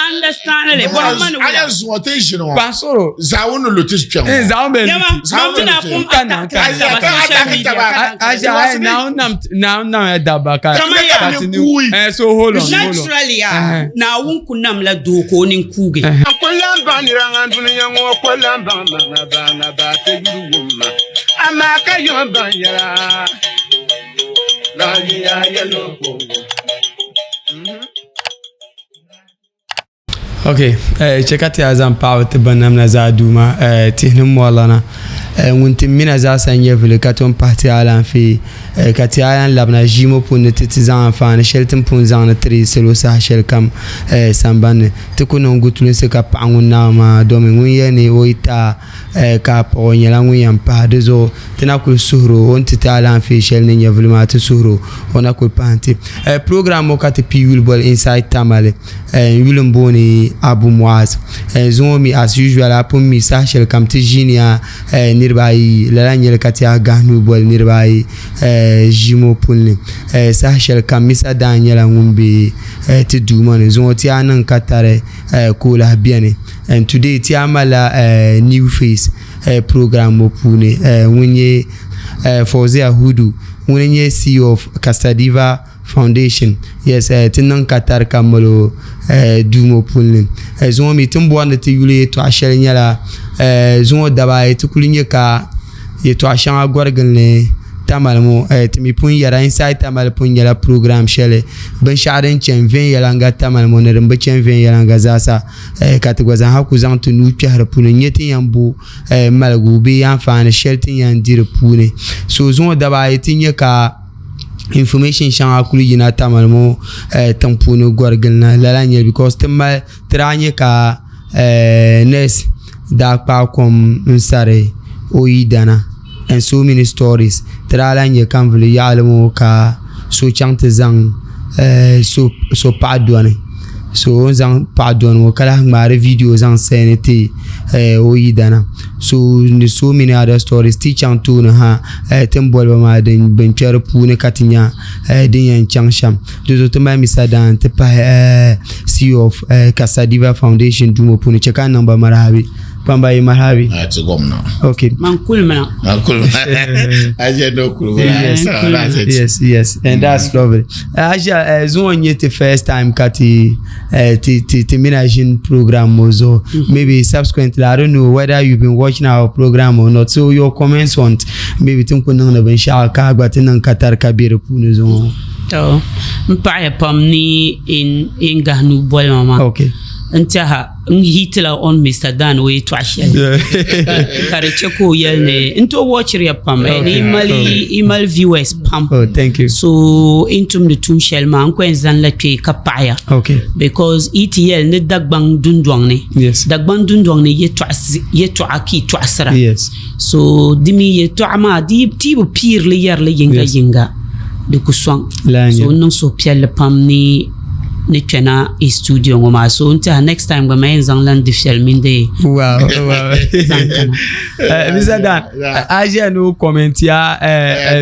understand li bɔhim ma ni wula. A yɛn zuŋɔ ti ʒini ŋɔ. Paɣasoro. Zaawuni ni lu ti kpɛŋ ŋɔ. Zaawuni bɛ lu ti. Yɛma mam ti na kum attack taba social media. Aisha ai naawuni nam naawuni nam ya dabba ka. Kama ya. Ka ti ni eh so hold on hold on. Naturally ya Naawuni ku namla doo ka o nini kuugi. N ku lan baŋ nira ŋan dunia ŋɔ ku lan baŋ ma ŋa ba ŋa ba ti yuli wum ma, amaa ka yom baŋ yɛla. Lahiya yɛlo ko. Ok, eh, chɛ ka ti yaa zaŋ paɣaba ti ba namna zaa duuma eh, tihi ni mɔrilana eh, ŋun ti mina zaa sa nyɛvili ka tom pahi ti alaafee eh, ka ti yaa labina ʒii ŋɔ puuni ni ti ti zaŋ anfaani shɛli ti ni pun zaŋdi tiri salo saha shɛli kam eh, sambani ti ku niŋ gutulinsi ka paɣa ŋun naai maa domi ŋun yɛli ni o yi taai ka a paɣ o nyɛla ŋun yɛn pahi di zuɣu ti na kuli suhiri o o ni ti ti alaafee shɛli ni nyɛvuli maa ti suhiri o o na kuli pahi nti program ŋɔ ka ti pii yuli boli Inside Tamale n yuli n booni Abu Muaz zuŋɔ mi as usual a pun mi saha shɛli kam ti ʒiiniya niriba ayi lala n nyɛli ka ti yaa gahi nuu boli niriba ayi ʒii ŋɔ puuni saha shɛli kam Misa Daan nyɛla ŋun be ti duu ŋɔ ni zuŋɔ ti yaa niŋ ka tari ka o lahi beni And today ti a malila eh, new face eh, program ŋɔ puuni eh, ŋun nyɛ eh, Fauzia Hudu ŋuni nyɛ CEO of Castadiva Foundation. Yes, eh, ti niŋ ka tari ka mali o eh, duu ŋɔ puuni. Eh, zuŋɔ mi ti ni bɔri ni ti yuli yɛtɔɣa shɛli nyɛla eh, zuŋɔ daba ayi ti kuli nyɛ ka Yɛtɔɣa shɛŋa gɔrigili ni Tamale ŋɔ eh, ti mi pun yɛra Inside Tamale pun nyɛla program shɛli binshɛɣu din chani viɛnyɛliŋga Tamale ŋɔ ni din bi chani viɛnyɛliŋga zaasa eh, ka ti gba zaa ku zaŋ ti nuu kpɛhi di puuni n-nyɛ ti yɛn bo eh, maligu bee anfaani shɛli ti ni yɛn di di puuni. So zuŋɔ daba ayi ti nya ka information shɛŋa kuli yina Tamale ŋɔ eh, tiŋ puuni gɔrigili na lala n-nyɛ li because ti mali ti daa nya ka eh, nurse daa kpaai kom n sari o yidana and so many stories ti daa lahi nyɛ kanvuli yaɣali ŋɔ ka so chaŋ ti zaŋ eh, so so paɣa dɔni so o ni zaŋ paɣa dɔni ŋɔ ka lahi ŋmaari video zaŋ send ti eh, o yidana so ni so many other stories ti chaŋ tooni ha eh, ti ni boli ba maa din bin kpɛ di puuni ka ti nya eh, din yɛn chaŋ shɛm Di zuɣu ti mali Mr. Dan ti pahi eh, CEO of eh, Kasadiva Foundation duu ŋɔ puuni chɛ ka n niŋ ba marahabi. Kpamba yi marahabi. A ti gomna. Okay. Man kulimina. Man kulimina. Aje no kulimina. Yes, yes, yes, and that's lovely. Aisha, zuŋɔ n-nyɛ ti first time ka ti ti ti ti mina ʒini program ŋɔ zuɣu. Maybe subsequently, I don't know whether you've been watching our program or not. So your comments on maybe ti ni ku niŋdi binshɛɣu ka a gba ti niŋ katari ka be di puuni zuŋɔ. To n paɣiya pam ni n gahi nuu boli ma maa. Okay. N tɛha n hitila on Mr. Dan o yɛtɔɣa shɛli ka di chɛ ka o yɛli ni n tooi watchiriya pam and i mali i mali viewers pam. Oh, thank you. So n tumdi tuun shɛli maa n ku yɛn zanila kpee ka paɣiya. Okay. Because i ti yɛli ni Dagbaŋ dundɔŋ ni. Yes. Dagbaŋ dundɔŋ ni yɛtɔɣa ka i tɔɣisira. Yes. So di mi yɛtɔɣa maa di ti bi piirili yɛrili yinga yinga di ku sɔŋ. So n niŋ suhupiɛlli pam ni ni kpɛna i studio ŋɔ maa so n tiɛha next time gba man yɛn zaŋ la n dufɛli mini di Wow, wow. zaŋ kana. Mr. Dan, a ʒiya ni o comment ya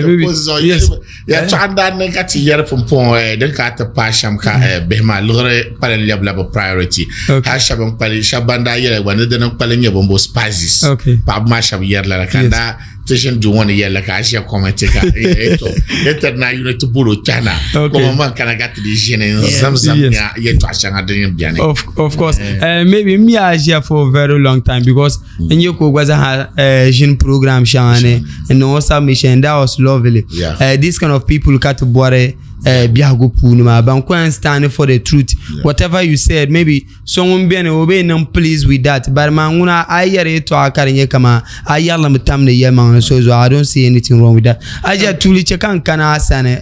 maybe yes. Yɛltɔɣa n daa niŋ ka ti yɛri pumpɔŋɔ eh, din ka ti paai shɛm ka eh, bihi maa liɣiri kpalim lɛbila bi priority. Hali shɛba n kpali shɛba ban daa yɛli gba ni dini n kpali nyɛ bini bo spices. Paɣaba maa shɛba yɛri lala ka n daa ti ʒini duu ŋɔ ni yɛli ka a ʒiya comment ka eh, to yɛtiri na yuli ti bolo kpɛhi na koma man kana ka ti di ʒini n zamzam nya yɛltɔɣa shɛŋa din bɛni. Of course. Maybe me a ʒiya for a very long time because n nyɛ ka o gba zaa ʒini program shɛŋa ni n niŋ o submission that was lovely Yeah. This kind of people ka ti bɔri biɛhigu puuni maa ban ku yɛn stand for the truth whatever you said maybe so ŋun beni o bee niŋ pleased with that but maa ŋuna a yi yɛri yɛltɔɣa ka di nyɛ kaman a yɛrilimi tamdi yɛlimaŋli so zuɣu I don't see anything wrong with that. Aja tuuli chɛ ka n kana a sani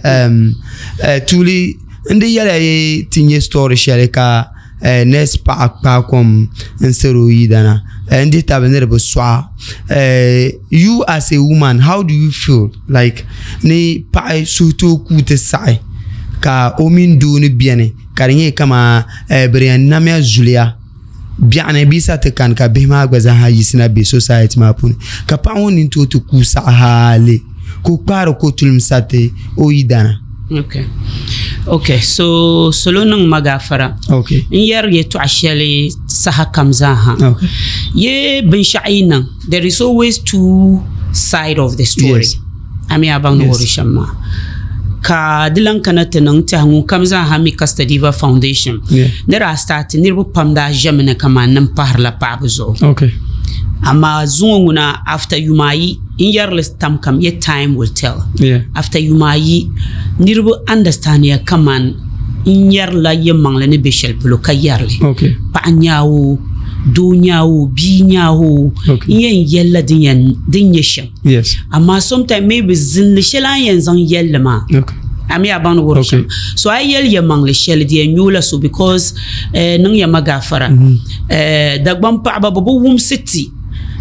tuuli n di yɛla yi ti nyɛ story shɛli ka nɛsi paɣa kpaai kom n sari o yidana n dihi tabili ni di bi sɔɣa you as a woman how do you feel like ni paɣa suhu tooi kuui ti saɣi ka o mini doo ni biɛni ka di nyɛ kamani bi di yɛn namya zuliya biɛɣuni bia sa ti kani ka bihi maa gba zaaha yiɣisina bɛ society maa puuni ka paɣa ŋɔ nini tooi ti kuui saɣi hali ka o kpaari kotulim sariti o yidana. Okay. Ok, so salo niŋ ma gaafara. Okay. N yɛri yɛtɔɣa shɛli saha kam zaaha. Okay. Ye binshɛɣu yi niŋ, there is always two side of the story. Yes. A mi a baŋ ni Yes. wuhiri shɛm maa. Ka di lan kana ti niŋ tɛha ŋun kam zaaha mi Custodiva Foundation. Yeah. Ni daa start niriba pam daa ʒɛmi ni kaman ni m pahirila paɣaba zuɣu. Okay. Amaa zuŋɔ ŋuna after yuma ayi n yɛrili tam kam yɛ time will tell. Yeah. After yuma ayi niriba understand ya kaman n yɛrila yɛlimaŋli ni be shɛli polo ka yɛrili. Okay. Paɣa nyaawo, doo nyaawo, bia nyaawo, Okay. n yɛn yɛlila din yɛn din nyɛ shɛm. Yes. Amaa sometimes maybe zinli shɛli a ni yɛn zaŋ yɛlli maa. Okay. A mi a baŋ ni wuhiri Okay. shɛm. So a yi yɛli yɛlimaŋli shɛli di yɛn nyooi la so because eh, niŋ ya ma gaafara. Eh, Dagbaŋ paɣaba bɛ bi wumsi ti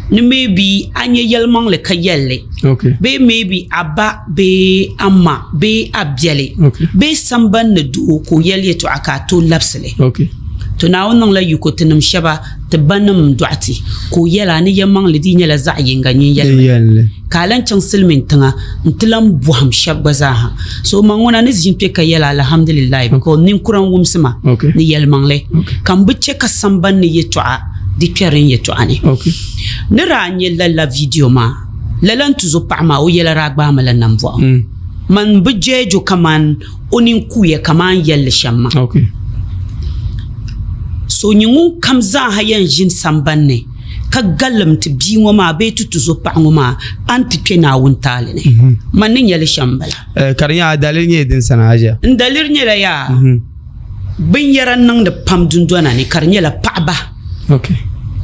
ni maybe a nya yɛlimaŋli ka yɛlli. Okay. Bee maybe a ba bee a ma bee a biɛli Okay. bee samban ni doo ka o yɛli yɛtɔɣa ka a tooi labisi li. Okay. To Naawuni niŋla yiko tinim shɛba ti banim n-dɔɣi ti ka o yɛli a ni yɛlimaŋli dii nyɛla zaɣ yiŋga nyin yɛlimi. Yɛlli. Ka a lan chaŋ silimiin tiŋa nti lan bɔhim shɛba gba zaaha. So man ŋuna ni ʒin kpe ka yɛli alhamdulillahi because ninkura n-wumsi ma Okay. ni yɛlimaŋli Okay. ka m bi chɛ ka samban ni yɛtɔɣa di kpɛri n yɛtɔɣa ni. Okay. Ni daa nyɛ lala video maa, lala n-tuzo paɣa maa o yɛla daa gbaai ma la nambɔɣu. Man bi judge o kaman o nini kuuya kaman yɛlli shɛm maa. Okay. So nyɛ ŋun kam zaaha yɛn ʒini samban ni ka galim ti bia ŋɔ maa bee ti tuzo paɣa ŋɔ maa, a ni ti kpe Naawuni taali ni. Man ni nyɛ li shɛm m-bala. Eh, ka di nyɛ a daliri nyɛla din sani a ʒiya. N daliri nyɛla yaa, binyɛra niŋdi pam dundɔna ni ka di nyɛla paɣaba Okay.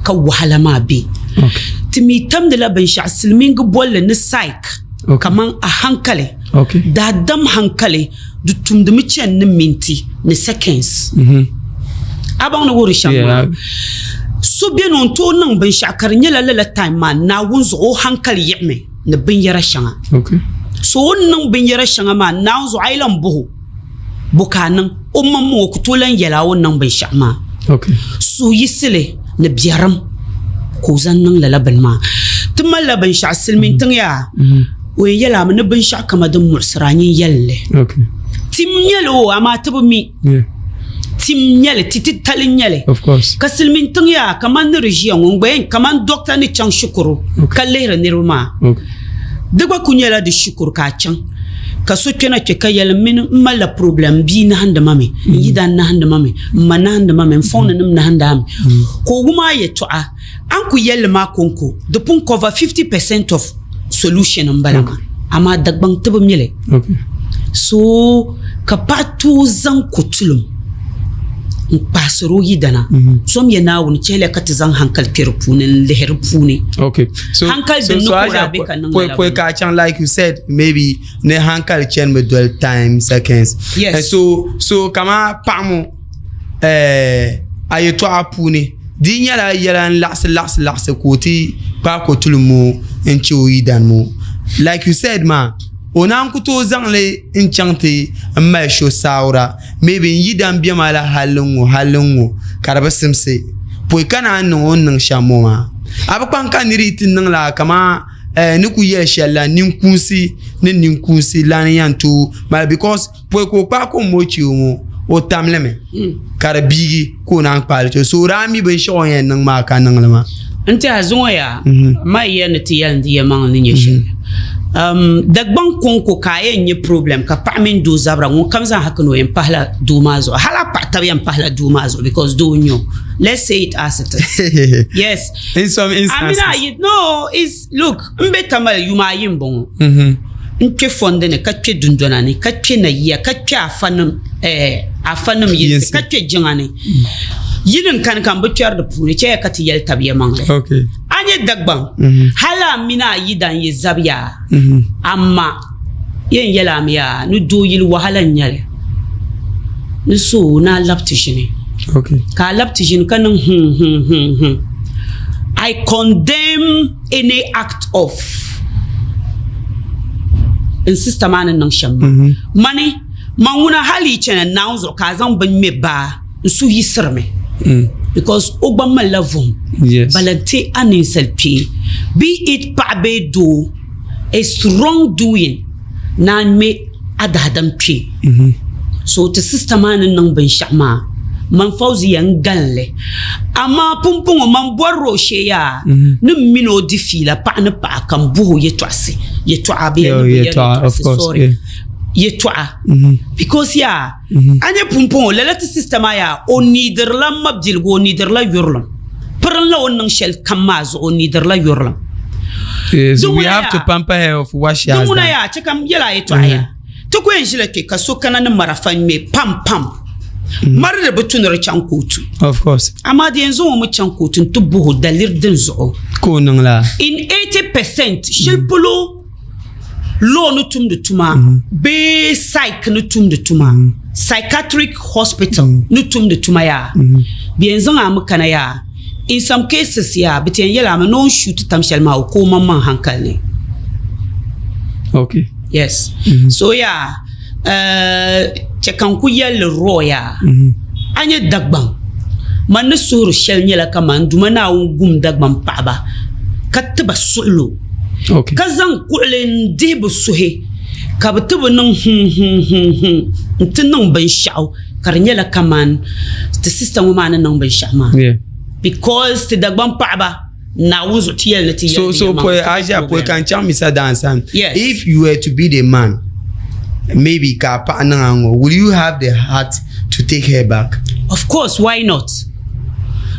ka wahala maa be. Okay. Ti mi tamdila binshɛɣu silimiingi bolli ni psych. Okay. Kaman a hankali. Okay. Daadam hankali di tumdimi chani ni minti ni seconds. A baŋ ni wuhiri shɛm maa? Yeah. So beni o ni tooi niŋ binshɛɣu ka di nyɛla lala time maa Naawuni zuɣu o hankali yiɣimi ni binyɛra shɛŋa. Okay. So o ni niŋ binyɛra shɛŋa maa Naawuni zuɣu a yi lan bɔh o, Bo ka a niŋ? O maŋmaŋ o ku tooi lan yɛl a o ni niŋ binshɛɣu maa. Okay. Suhuyiɣisili ni biɛrim ka o zaŋ niŋ lala bini maa. Ti malila binshɛɣu silimiin tiŋ yaa, o yɛn yɛl a mi ni binshɛɣu kama din muɣisiri a nyin yɛli li. Okay. Tim nyɛli o amaa ti bi mi. Yeah. Tim nyɛli, ti titali nyɛli. Of course. Ka silimiin tiŋ yaa kaman ni di ʒiya ŋɔ n gba yɛn kaman doctor ni chaŋ shikuru ka lihiri niriba maa. Okay. Di gba ku nyɛla di shikuru ka a chaŋ ka so kpɛna kpɛ ka yɛli m mini m malila problem m bia nahindi ma mi n yidan nahindi ma mi m ma nahindi ma mi n fɔŋ ni nim nahindi a mi ka o wum a yɛtɔɣa a ni ku yɛlli maa kɔŋko di pun cover 50% of solution n bala maa amaa Dagbaŋ ti bi mi li so ka paɣa tooi zaŋ kotulim n kpaasiri o yidana zom ya Naawuni chɛliya ka ti zaŋ hankali kpe di puuni n lihi di puuni. Okay. So, Hankali so, din ni so ka o Aisha, daa be ka niŋ poi lala poi bini. ka a chaŋ like you said maybe ni hankali chanimi doli time seconds. Yes. And so so kama paɣa ŋɔ eh, a yɛtɔɣa puuni di nyɛla yɛla n laɣisi laɣisi laɣisi ka o ti kpaai kotulim ŋɔ n chɛ o yidana ŋɔ like you said maa o naan ku tooi zaŋli n chaŋ ti n mali sho saawura maybe n yidan bɛ ma la hali n ŋɔ hali n ŋɔ ka di bi simsi pɔi ka naan niŋ o ni niŋ shɛm ŋɔ maa a bi kpaŋ ka niri yi ti niŋ la kamani ni ku yɛli shɛli la ninkuunsi ni ninkuunsi lan yɛn tooi mali because pɔi ka o kpaai kom ŋɔ chɛ o ŋɔ o tamli mi ka di biigi ka o naan kpaali chɛ so o daa mi binshɛɣu o ni yɛn niŋ maa ka niŋli maa. N tiɛha zuŋɔ yaa ma yi yɛli ni ti yɛli ni di yɛlimaŋli ni nyɛ shɛli. Dagbaŋ kɔŋko ka a yɛn nyɛ problem ka paɣa mini doo zabira ŋun kam zaa haki ni o yɛn pahila doo maa zuɣu hali a paɣa taba yɛn pahila doo maa zuɣu because doo n-nyɛ o let's say it as it is yes In some instances. I mean, no it's look n be Tamale yuma ayi m-bɔŋɔ n kpe fondi ni ka kpe dundona ni ka kpe nayiya ka kpe afanim eh, afanim yinsi ka kpe jiŋa ni yili n kani ka n bi kpɛri di puuni chɛya ka ti yɛli tabi yɛmaŋli Okay. A nyɛ Dagbaŋ, hali a mini a yidan yi zabi yaa, amaa yɛn yɛli a mi yaa ni doo yili wahala n-nyɛ li ni so ni a labi ti ʒini. Ka a labi ti ʒini ka niŋ hmm hmm hmm hmm. I condemn any act of n sista maa ni niŋ shɛm maa. Mani, man ŋuna hali yi chana Naawuni zuɣu ka a zaŋ bini ŋme baa. N suhu yiɣisirimi because o gba malila vuhim balante a ninsal kpee be it paɣa bee doo it's wrong doing ni a ŋme a daadam kpee. So ti sister maa ni niŋ binshɛɣu maa man Fauzi yɛn galinli. Amaa pumpɔŋɔ man bɔrila o shee yaa ni m mini o di fiila paɣa ni paɣa ka m bɔhi o yɛtɔɣisi yɛtɔɣa bee ni bi yɛri yɛtɔɣisi sorry yɛtɔɣa because yaa a nya pumpɔŋɔ lala ti sister maa yaa o niidirila m mabiligu o niidirila yurilim pirinla o ni niŋ shɛli kam maa zuɣu o niidirila yurilim. Di ŋuna yaa chɛ ka m yɛli a yɛtɔɣa yaa. Ti ku yɛn ʒila kpe ka so kana ni marafa ŋme pam pam. Mari di bi tu ni di chaŋ kootu. Of course. Amaa di yɛn zaŋ o mi chaŋ kootu nti bɔh o daliri din zuɣu. Ka o niŋ laa. In 80% shɛli polo law ni tumdi tuma bee psych ni tumdi tuma, psychiatric hospital ni tumdi tuma yaa, bɛ yɛn zaŋ a mi kana yaa. In some cases yaa, bɛ ti yɛn yɛli a mi ni o ni shoot tam shɛli maa o ka o maŋmaŋ hankali ni. Okay. Yes. So yaa, chɛ ka n ku yɛli li raw yaa, a nya Dagbaŋ, man ni suhiri shɛli nyɛla kaman n Duuma Naawuni gum Dagbaŋ paɣiba ka ti ba suɣilo, ka zaŋ kuɣili n-dihi bɛ suhi ka bɛ ti bi niŋ huŋ-huŋ-huŋ nti niŋ binshɛɣu ka di nyɛla kaman ti sista ŋɔ maa ni niŋ binshɛɣu maa. Because ti Dagbaŋ paɣiba Naawuni zuɣu ti yɛli ni ti yɛli So so pɔi Asia pɔi ka n chaŋ Misa Dan sani. Yes. If you were to be the man, maybe ka a paɣa niŋ a ŋɔ, will you have the heart to take her back? Of course, why not?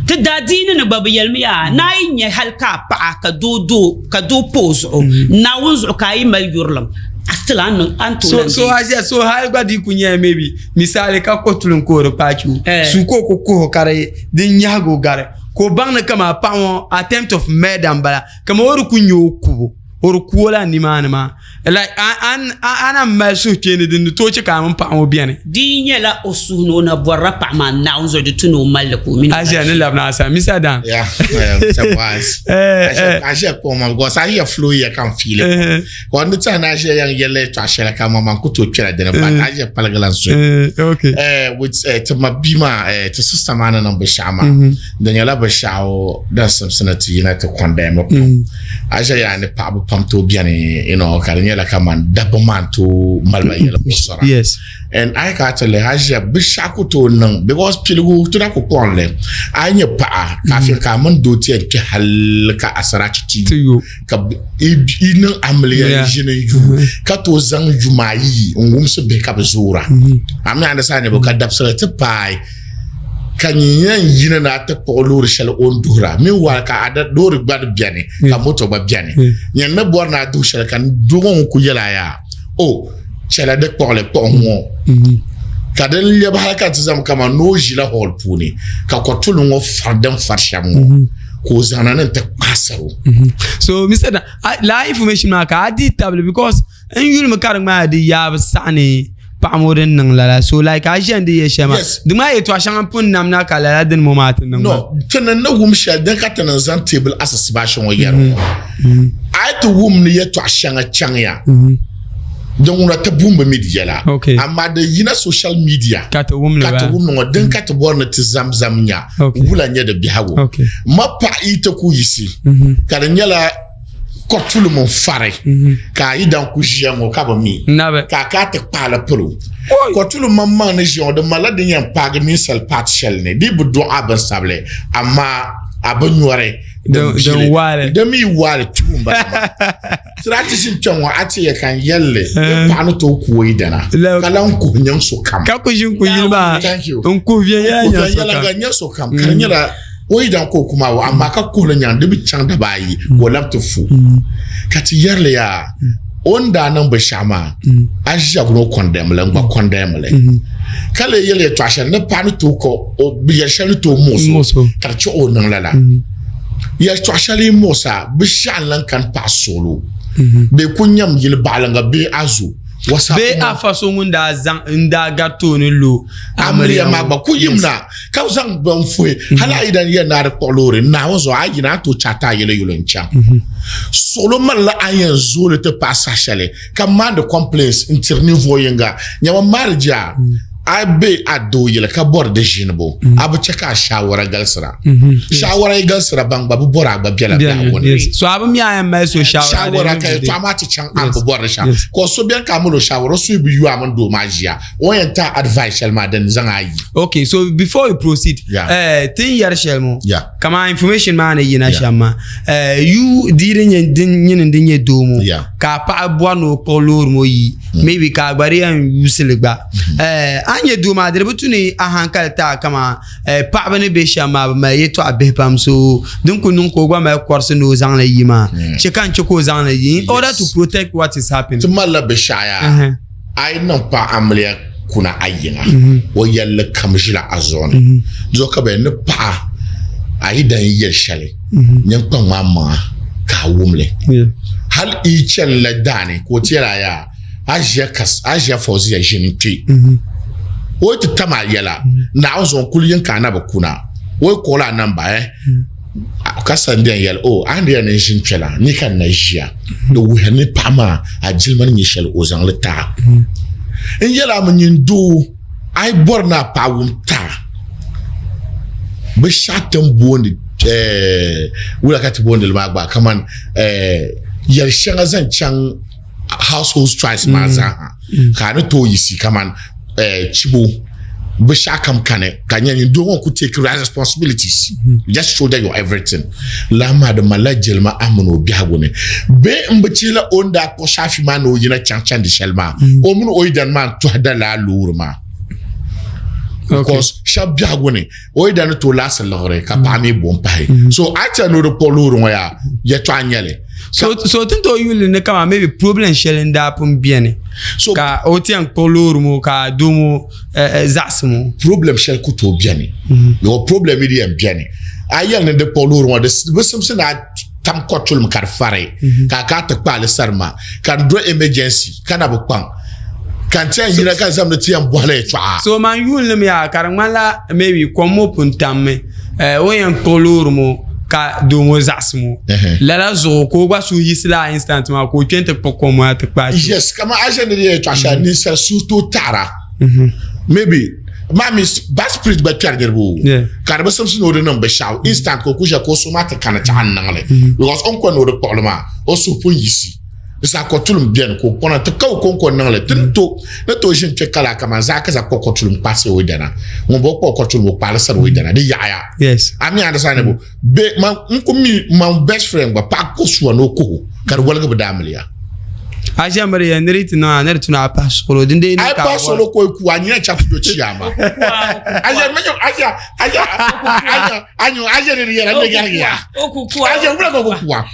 Ti daadiini ni gba bi yɛlimi yaa, ni a yi nya hali ka a paɣa ka doo doo ka doo pa o zuɣu, Naawuni zuɣu ka a yi mali yurilim, a still a ni a ni tooi So lan so deei. Asia so hali gba di ku nyɛla maybe misali ka kɔtulim ka o di kpaaki o, Eh. su ka o ku kuhi o ka di di nyahigi o gari. Ka o baŋ ni kaman paɣa ŋɔ attempt of murder m-bala kaman o di ku nya o kubu o di ku o la nimaani maa like a na mali suhukpeeni din ni tooi che ka a mini paɣa ŋɔ beni. Di yi nyɛla o suhu ni o na bɔrila paɣa maa Naawuni zuɣu di tu ni o mali li ka o mini o A ʒiya ni labina a sani Mr. Dan. Yeah, Mr. Boaz. A ʒiya kpɔŋ maa because a ʒiya flow ya ka n feel it. Ka o ni tɛha ni a ʒiya yan yɛli yɛltɔɣa shɛli ka maŋmaŋ ku tooi kpɛla dini but a ʒiya paligila n zuɣu. Okay. With ti ma bia maa ti sister maa ni niŋ binshɛɣu maa di nyɛla binshɛɣu din simsi ni ti yina ti condemn pam. A ʒiya yaa ni paɣaba pam tooi beni you know ka di nyɛla kaman dabba maa n-tooi mali ba yɛli muɣisira. Yes. And a yi kana ti lihi a ʒiya binshɛɣu ku tooi niŋ because piligu ti na ku kɔŋ li a yi nyɛ paɣa kafin ka a mini doo ti yɛn kpe hali ka asarachi ti yo. Ka i niŋ amiliya n ʒini n yu ka tooi zaŋ yuma ayi n wumsi bihi ka bi zoora a mi understand bo ka dabisili ti paai ka nyin yɛn yina ni a ti kpuɣi loori shɛli o ni duhira meanwhile ka a loori gba di biɛni ka moto gba biɛni nyin ni bɔri ni a duhi shɛli ka doo ŋɔ ŋun ku yɛli a yaa o chɛla di kpuɣili kpuɣi ŋɔ ka din lɛbi hali ka ti zaŋ kamani ni o ʒila hall puuni ka kɔtuli ŋɔ fari din fari shɛm ŋɔ ka o zaŋna ni n ti kpaasiri o. So Mr. Dan, laa information maa ka a di tabili because n yulimi ka di ŋmaaya di yaabu saɣa ni paɣa ŋɔ din niŋ lala so like a ʒiya n di yɛ shɛli maa di ŋmaaya yɛltɔɣa shɛŋa n pun nam na ka lala dini ŋɔ maa ti niŋ maa. No, ti ni ni wum shɛli din ka ti ni zaŋ teebuli asisibashi ŋɔ yɛri ŋɔ a yi ti wum ni yɛltɔɣa shɛŋa chaŋya Din ŋuna ti bumbi mi di yɛla. Okay. Amaa di yina social media. Ka ti wum li Ka ti wum li ŋɔ din ka ti bɔri ni ti zam zam nya. Okay. Wula nyɛ di biɛhigu. Okay. Ma paɣa yi ti ku yisi. Ka di nyɛla kɔtulim n fari. Ka a yi dan ku ʒiya ŋɔ ka bi mi. Nabi. Ka a ka ti kpaali pili o. Kɔtulim maŋmaŋ ni ʒiya ŋɔ di malila din yɛn paagi ninsal part shɛli ni. Di bi dɔɣi a binsabili amaa a bi nyɔri din waali. Din mi waali tuhi m bala maa. Tira ti ʒini kpɛŋ ŋɔ a ti yɛ ka n yɛlli ni paɣa ni tooi ku o yidana ka lan kuhi nyaŋ sokam. Ka ku ʒini ku yili maa Thank you. n kuhi viɛnyɛla N kuhi nyaŋ viɛnyɛliŋga sokam. nyaŋ sokam ka di nyɛla o yidan ka o ku maa o amaa ka kuhili nyaŋ di bi chaŋ daba ayi ka o labi ti fu. Ka ti yɛrili yaa o ni daa niŋ binshɛɣu maa a ʒiya ni o condemn li n gba condemn li ka lee yɛli yɛltɔɣa shɛli ni paɣa ni tooi ka o yɛli shɛli ni tooi muɣisi o ka di chɛ o niŋ lala. Yɛltɔɣa shɛli yi muɣis a, bɛ shɛɣu n-lan kani paɣ suɣilo bee ku nyam yili baɣiliŋga bee a zo WhatsApp Bee ŋɔ. afa so ŋun daa zaŋ n-daa gari tooni lo Amiliya maa gba ku yim na ka bɛ zaŋ bɛn fuhi hali a yi dan yɛli ni a di kpuɣi loori Naawuni zuɣu a yi yina a ni tooi chaai ti a yɛla yuli n-chaŋ. Suɣilo malila a ni yɛn zooi li ti paai saha shɛli ka maandi complaints n-tiri ninvuɣ yiŋga. Nyama marriage a. A be a doo yili ka bɔri di ʒinibu, a bi chɛ ka a shaawara galisira. Shaawara yi galisira, ban gba bi bɔri a gba bela biɛhigu ni. So a bi mi a yɛn mali so shaawara Shaawara ka yɛtɔɣa maa ti chaŋ a ni bi bɔri di shɛm. Ka so beni ka a mali o shaawara, o suhu bi yu a mini doo maa ʒiya, o ni yɛn ti a advice shɛli maa din zaŋ a yi. Okay, so before you proceed, Yeah. ti ni yɛri shɛli ŋɔ, Yeah. Kamani information maa ni yina Yeah. shɛm maa, yu di di nyɛ din nyini din nyɛ doo ŋɔ Yeah. ka a paɣa bɔri ni o kpuɣi loori ŋɔ yi maybe ka a gba di yɛn yuusi li gba. A ni nyɛ doo maa di di bi tu ni a hankali ti a kaman paɣaba ni be shɛm maa bɛ mali yɛltɔɣa bihi pam so din ku niŋ ka o gba mali kɔrisi ni o zaŋ li yi maa chɛ ka n chɛ ka o zaŋ li yi in order to protect what is happening. Ti malila binshɛɣu yaa a yi niŋ paɣa amiliya kuna a yiŋa o yɛlli kam ʒila a zuɣu ni di zuɣu ka bɛ ni paɣa a yi dan yɛli shɛli nyin kpaŋ maa maŋa ka a wumli hali i chani la daani ka o ti yɛli a yaa a ʒiya fauziya ʒini kpe o yi ti tam a yɛla Naawuni zuɣu n kuli yin ka a na bi kuna o yi kɔɔli a namba eh ka sani bɛn yɛli o a ni yɛli ni n ʒini kpɛla ni ka n na ʒiya di wuhiya ni paɣa maa a jilima ni nyɛ shɛli o zaŋ li ti a n yɛli a mi nyin doo a yi bɔri ni a paɣa wum ti a binshɛɣu ti ni booni wula ka ti booni li maa gba kamani yɛli shɛŋa zaŋ chaŋ household choice maa zaaha ka a ni tooi yiɣisi kamani chibo binshɛɣu kam kani ka nyɛ nyin doo ŋɔ ku take responsibilities just shoulder your everything lala maa di malila jilima a mini o biɛhigu ni bee n bi chihila o ni daa kpuɣi shaafi maa ni o yina chaŋ chandi shɛli maa o mini o yidana maa n tɔhi da lala loori maa because shɛba biɛhigu ni o yidana ni tooi laɣisi liɣiri ka paɣa mi bo n pahi so a chani ni o di kpuɣi loori ŋɔ yaa yɛltɔɣa n nyɛli So so tin tooi yuli ni kama maybe problem shɛli n daa pun beni so ka o ti yɛn kpuɣi loori ŋɔ ka doo ŋɔ zaɣisi ŋɔ. Problem shɛli ku tooi beni because problem yi di yɛn beni a yɛli ni di kpuɣi loori ŋɔ di bi simsi ni a tam kɔtulim ka di fari ka a kana ti kpaali sarima ka di do emergency ka na bi kpaŋ ka n ti yɛn yina ka zam ni ti yɛn bɔhila yɛltɔɣa. So man yuuni li mi yaa ka di ŋmanila maybe kom ŋɔ pun tammi o yɛn kpuɣi loori ŋɔ ka doo ŋɔ zaɣisi ŋɔ lala zuɣu ka o gba suhu yiɣisi lala instant maa ka o kpe nti kpuɣi kom maa ti kpaai kpe. Yes, kaman a ʒe ni di yɛltɔɣa shɛli ninsal suhu tooi taɣira maybe maa mi bad spirit gba kpɛri niriba o ka di bi simsi ni o di niŋ binshɛɣu instant ka o ku ʒe ka o suhu maa ti kana chaɣa n-niŋ li because o ni kɔni ni o di kpuɣili maa o suhu pun yiɣisi. Di saha kɔtulim beni ka o kpɔna ti ka o kɔŋko niŋ li. Ti ni to ni tooi ʒini kpe kala kaman zaɣa ka zaŋ kpuɣi kɔtulim kpaɣisi o yidana. Ŋun bo kpuɣi kɔtulim o kpaɣili sari o yidana. Di yaɣiya. Yes. A mi understand bo? Be man n ku mi man best friend gba paɣa ko suwa ni o kuhi o ka di woligi bi daamiliya. A ʒe miri ya ni di ti niŋ a ni di tuni a pahi suɣulo din dee ni ka a pahi suɣulo ka o ku a nyina chaŋ ti do chiyaama. A ʒe mi a ʒe a ʒe a ʒe anyo aje ni yɛra ne gari ya aje wula ko kuwa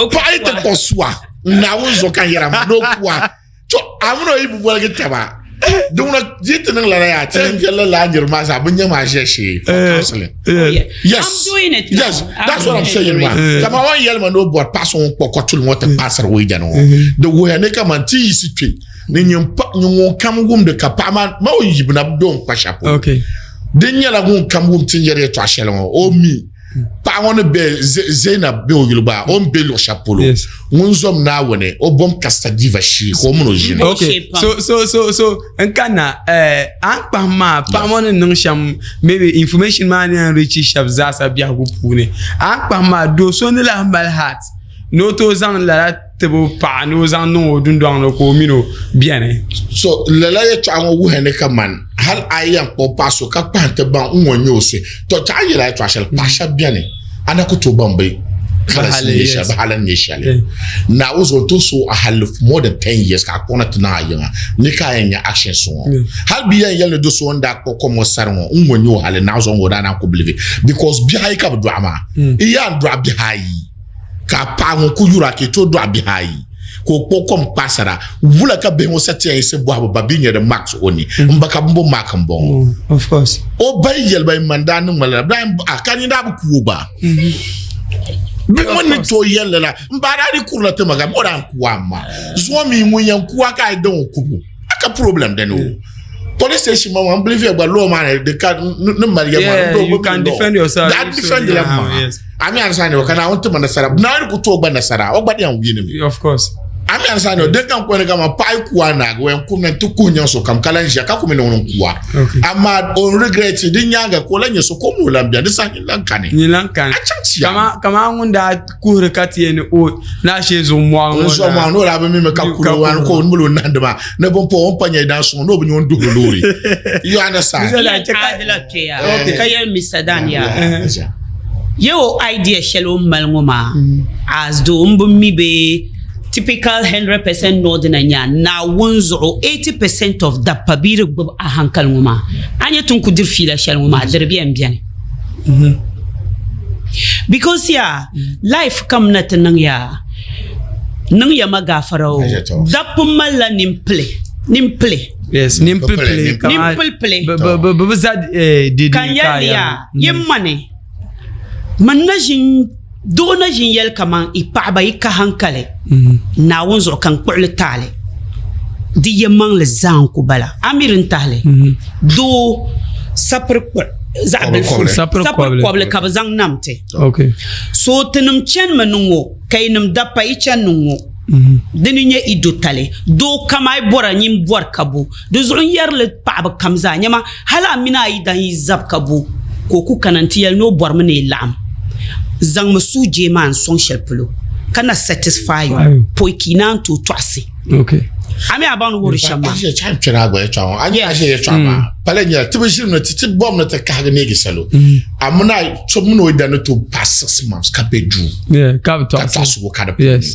paɣa yi ti kpɔ suwa naawuni zuɣu ka n yɛra ma n'o kuwa to a mini o yi bi boligi taba di ŋuna di ti niŋ lala yaa ti yɛn jɛlila laa niriba maa zaa bi nyɛ maa ʒiya shee for counseling yes I'm doing it now. Yes, that's what I'm saying maa kama o ni yɛli ma ni o bɔri paɣa so ŋun kpɔ kɔtuli ŋɔ ti kpaasiri o yidana ŋɔ di wuhiya ni kaman ti yiɣisi kpe ni nyin ŋun kam wumdi ka paɣa maa ma o yibina bi be o ni kpa shɛli polo Din nyɛla ŋun kam wum ti ni yɛri yɛtɔɣa shɛli ŋɔ, o mi paɣa ŋɔ ni be Zainab be o yuli gba, o ni be luɣ shɛli polo, ŋun zom Naawuni, o bom kasita diva shee ka o min o ʒini. Okay, so so so so n kanna eh, a ni kpahim maa paɣa ŋɔ ni niŋ shɛm maybe information maa ni yɛn reachi shɛba zaasa biɛhigu puuni a ni kpahim maa do so ni lahi mali heart ni o tooi zaŋ lala tibu paɣa ni o zaŋ niŋ o dundɔŋ ni ka o mini o beni. So lala yɛtɔɣa ŋɔ wuhiya ni kaman hal a yi yɛn kpuɣi paɣa so ka kpahim ti baŋ n ŋɔ n-nyɛ o suhi, tɔ ti a yɛl a yɛtɔɣa shɛli, paɣ shɛb beni a na ku tooi baŋ bɛ colours ni nyɛ shɛli, bɛ hali ni nyɛ shɛli. Naawuni zuɣu n-tooi so a hali more than 10 years ka a kpuɣi na ti niŋ a yiŋa ni ka a yɛn nya actions ŋɔ. Hal bɛ yɛn yɛli ni do so o ni daa kpuɣi kom ŋɔ sari ŋɔ n ŋɔ n-nyɛ o hali, Naawuni zuɣu n ŋɔ o daa naan ku believe because bihi ayi ka bɛ dɔɣi maa. I yaa n-dɔɣi bihi ayi. Ka a paɣa ŋun ku yura ka i tooi dɔɣi bihi ayi ka o kpuɣi kom kpaasira, wula ka bihi ŋɔ sa ti yɛn yiɣisi bɔhi bɛ ba bɛ nya di marks o ni? M ba ka bɛ bo mark m-bɔŋɔ? O ba yi yɛli ba yi man daa niŋ ma lala, bɛ daa yɛn a ka nyin daa bi ku o gba. Bihi ŋɔ ni tooi yɛli lala, m ba daa di kurila ti ma ka o daa n-ku a ma. Zuŋɔ mi ŋun yɛn ku a ka a yi daŋ o kubu, a ka problem dini o. Police station ma ŋɔ, m believe gba law maa ni di ka ni mali ya maa. Yeah, you can defend yourself. That defend la ma. Yes. A mi understand ka Naawuni ti ma nasara. Naawuni ku tooi gba nasara, o gba di yɛn win mi. Of course. A mi understand no din kan kɔni kama paɣa yi kuwa naagi o yɛn kumna n ti kuhi nyaŋ so kam ka lan ʒiya ka ku mi ni ŋuni n kuwa amaa o ni regret di nyaaŋa ka o lan nyɛ so ka o mi o lan beni di saha nyin lan kani nyin lan kani a chaŋ ti yaa kama kama ŋun daa kuhiri ka ti yɛn ni o ni a shee zuɣu mɔɣu ŋɔ n zuɣu mɔɣu ni o daa bi mi mi ka kuli o wani ka o mali o nahindi maa ni bin pa o ni pa nyɛ daa suŋ ni o bi nyɛ o ni duhiri loori you understand Yɛn aadila kpe ya ka yɛli Mr. Dan yaa yɛ o idea shɛli o ni mali ŋɔ maa as though n bi mi bee typical 100% northerner nya Naawuni zuɣu 80% of dabpa bɛ yi di gbubi a hankali ŋɔ maa a nya ti ni ku diri fiila shɛli ŋɔ maa diri bɛn bɛni because yaa life kam na ti niŋ yaa niŋ ya ma gaafara o dabba malila ninpili ninpili yes ninpilipili ninpilipili bi bi za dede ka n yɛli yaa yi mani man na ʒin doo na ʒin yɛli kaman i paɣaba yi ka hankali Naawuni zuɣu ka n kpuɣili taali di yɛmaŋli zaa n ku bala a mi din tahili doo sapiri zaɣ bilifu sapiri kɔbili ka bi zaŋ nam ti so tinim chanimi ni ŋɔ ka yinim dabpa yi chani ni ŋɔ dini nyɛ i do tali doo kam a yi bɔra nyin bɔri ka bo di zuɣu n yɛrili paɣaba kam zaa nyama Hal a mini a yidan yi zab ka bo, ka o ku kana nti yɛli ni o bɔrimi ni yi laɣim, zaŋmi sujee maa n-sɔŋ shɛli polo ka na satisfy o pɔi ka yi naan tooi tɔɣisi. A mi a baŋ ni wuhiri shɛm maa. Aʒiya chaŋ kpɛna a gba yɛtɔɣa ŋɔ. A nya aʒiya yɛtɔɣa maa pala nyɛla ti bi ʒirimi ni ti bɔrimi ni ti kahigi neegi salo. A mini a so mini o yidan ni tooi paai 6 months ka be duu ka tɔɣisigu ka di puuni.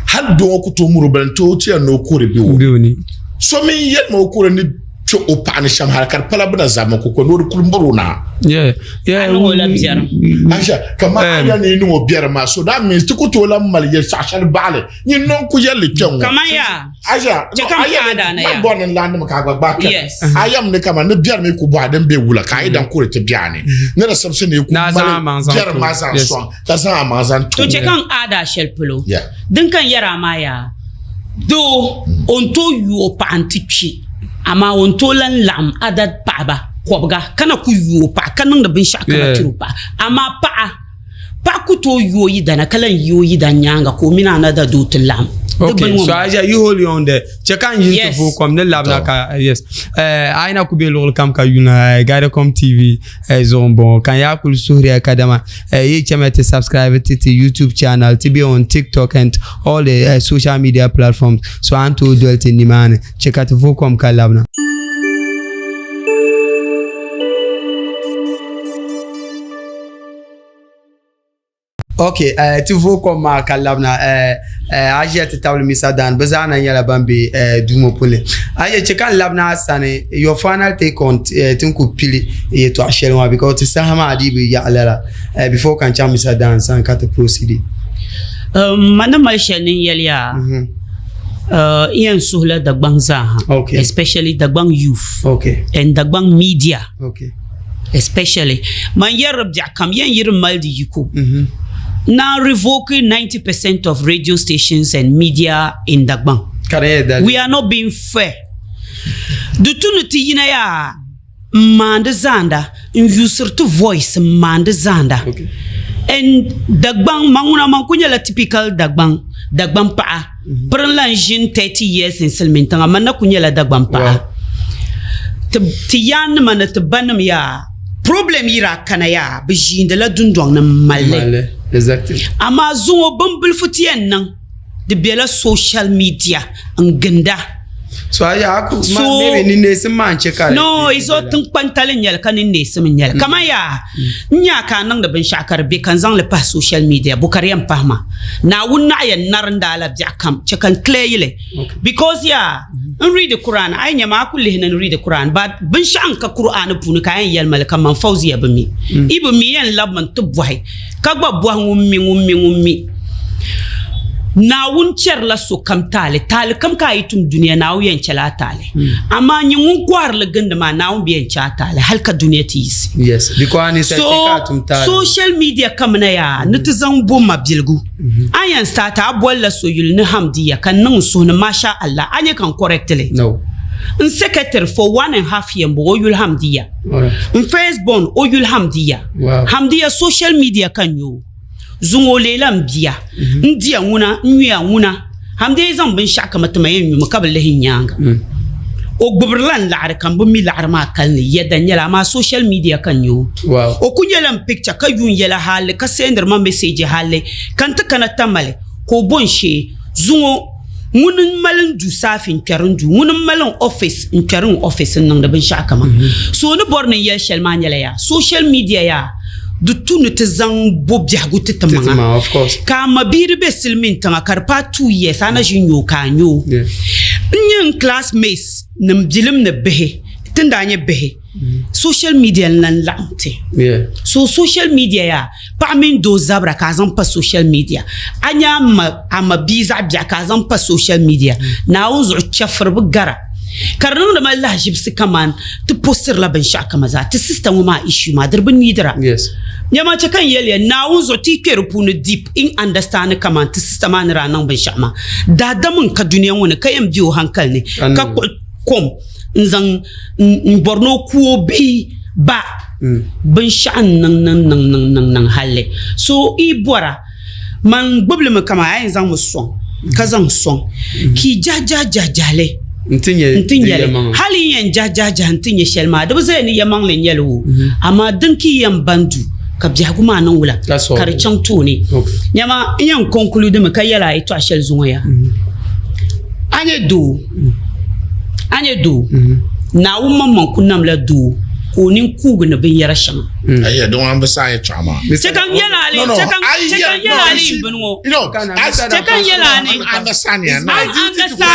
Hali doo ŋɔ ku tooi muri o bala nti o ti yɛli ni o kuri be o ni. So mi yɛli ma o kuri ni kpɛ o paɣa ni shɛm hali ka di pala bina zaa ko ni o di kuli miri o na. Aisha kamar a yɛli ni yi niŋ o biɛri maa so that means ti ku tooi lan mali yɛltɔɣa shɛli baɣali nyin nɔn ku yɛli li kpɛŋ ŋɔ. Kaman yaa. Aisha a yɛli ni man bɔri ni n laannima ka a gba gbaai kpɛm. A yɛm ni kaman ni biɛri mi ku bɔhi din be wula ka a yi dan kuri ti biɛhi ni ni di simsi ni yi ku mali biɛri maa zaŋ sɔŋ ka zaŋ a maŋ zaŋ to. To chɛ ka n aada shɛli polo din ka n yɛri a maa yaa doo o ni tooi yu o paɣa nti kpi. Amaa o ni tooi lan laɣim Adad paɣiba kɔbiga ka na ku yu o paɣa ka niŋdi binshɛɣu ka na tiri o paɣa. Amaa paɣa paɣa ku tooi yu o yidana ka lan yi o yidan nyaaŋa ka o mini another doo ti laɣim. Di Okay, gbuni ŋɔ so m-bala. Aisha, you hold on there. Chɛ ka n yi nti vooi kom ni labina ka yes. A yi na ku be luɣili kam ka yuna Guidacom TV zuɣu m-bɔŋɔ ka n yaa kuli suhiriya kadama yi chɛmiya ti subscribe ti ti YouTube channel ti be on TikTok and all the social media platforms so a ni tooi doli ti nimaani. Chɛ ka ti vooi kom ka labina. Ok, ti vooi kom maa ka labina. A ʒiya ti tabili Misa Dan, bɛ zaa na nyɛla ban be duu ŋɔ puuni. A ʒiya chɛ ka n labina a sani, your final take on ti ni ku pili yɛtɔɣ shɛli maa because ti saha maa dii bi yaɣi lala before ka n chaŋ Misa Dan sani ka ti proceed. Ma ni mali shɛli ni n yɛli ya, N yɛn suhila Dagbaŋ zaaha, especially Dagbaŋ youth and Dagbaŋ media especially. Man yɛriri biɛɣu kam yɛn yi di mali di yiko naan revoke 90% of radio stations and media in Dagbaŋ. We are not being fair. Di tu ni ti yina yaa n maandi zaanda n yusiri ti voice n maandi zaanda and Dagbaŋ man ŋuna man ku nyɛla typical Dagbaŋ Dagbaŋ paɣa mhm. pirin la n ʒini 30 years in silimiin tiŋa man na ku nyɛla Dagbaŋ paɣa ti yaannima ni ti banim yaa problem yi daa kana yaa bi ʒiindila dundɔŋ ni m malli amaa zuŋɔ bimbilifu ti yɛn niŋ di bela social media n ginda. So a yaa ku ma maybe ni neesim maa n che ka No, it's all tinkpantali n nyɛli ka ni neesim n nyɛli. Kaman yaa n nya ka a niŋdi binshɛɣu ka di be ka n zaŋ li pahi social media bo ka di yɛn pahi ma. Naawuni naɣ yɛn narinda a la biɛɣu kam che ka n clear yi li. Because yaa n read Quran a yi nya ma a ku lihi ni n read Quran but binshɛɣu n ka Quran puuni ka a yɛn yɛli ma li ka man Fauziya bi mi. I bi mi yɛn labimi n ti bɔhi ka gba bɔhi ŋun mi ŋun mi ŋun mi. Naawuni chɛrila sokam taali, taali kam ka a yi tum dunia Naawuni yɛn chɛla a taali. Hmm. Amaa nyin ŋun kɔhiri li gindi maa Naawuni bi yɛn chɛ a taali hali ka dunia ti yiɣisi. Yes, because a ninsal chɛ ka a tum taali. Social media kamina yaa ni ti zaŋ bo mabiligu. Hmm. A yɛn start a bolila so yuli ni Hamdiya ka n niŋ n suhu ni Masha Allah a nyɛ ka n correct li. No. N secretary for 1.5 year m-bɔŋɔ o yuli Hamdiya. N first born o yuli Hamdiya. Hamdiya social media ka n nyɛ o. Zuŋɔ o leela n bia. N diya ŋuna, n nyuya ŋuna. Hamdi zaŋ binshɛɣu kama ti ma yɛn nyumi ka bi lihi n nyaaŋa. O gbubirila n laɣiri ka m bi mi laɣiri maa kalinli yɛda n-nyɛli amaa social media ka n nya o. O ku nyɛla n picture ka yuun yɛla hali ka sendiri ma message hali ka n ti kana Tamale ka o bo n shee zuŋɔ ŋuni m mali n du saafi n kpɛri n duu ŋuni m mali n office n kpɛri n office n niŋdi binshɛɣu kama. So o ni bɔri ni n yɛli shɛli maa nyɛla yaa social media yaa di tu ni ti zaŋ bo biɛhigu ti ti maŋa ka a ma bia di be silimiin tiŋa ka di paai 2 years a na ʒi n-nya o ka a nya o. N nya n classmates nim bilim ni bihi ti ni daa nyɛ bihi social media n-lan laɣim ti. So social media yaa paɣa mini doo zabira ka a zaŋ pa social media a nya a ma bia zaɣ biɛɣu ka a zaŋ pa social media Naawuni zuɣu chɛfiri bi gara. Ka di niŋdi ma lahiʒibisi kaman ti postirila binshɛɣu kama zaa ti sista ŋɔ maa issue maa di di bi niidira. Nyama chɛ ka n yɛli ya Naawuni zuɣu ti yi kpe di puuni deep in understand kaman ti sista maa ni daa niŋ binshɛɣu maa. Daadam n ka dunia ŋɔ ni ka yɛn be o hankali ni ka kpuɣi kom n zaŋ n bɔri ni o ku o bihi ba binshɛɣu n niŋ niŋ niŋ niŋ niŋ niŋ halli. So yi bɔra Man gbubili mi kaman a yɛn zaŋmi sɔŋ ka zaŋ sɔŋ ka yi jahi jahi jahi jahili nti nyɛ li. Hali yi yɛn jahi jahi jahi nti nyɛ shɛli maa di bi zaya ni yɛmaŋli n-nyɛ li o, amaa din ka yi yɛn ban du ka biɛhigu maa niŋ wula ka di chaŋ tooni. Nyama n yɛn conclude mi ka yɛli a yɛtɔɣ shɛli zuŋɔ yaa. A nyɛ doo, a nyɛ doo, Naawuni maŋmaŋ ku namla doo ka o nini kuugi ni binyɛra shɛŋa. Ayi, din wan bi saɣi yɛtɔɣa maa. Chɛ ka n yɛl a li, chɛ ka n yɛl a li bini ŋɔ. Chɛ ka n yɛl a ni. Understand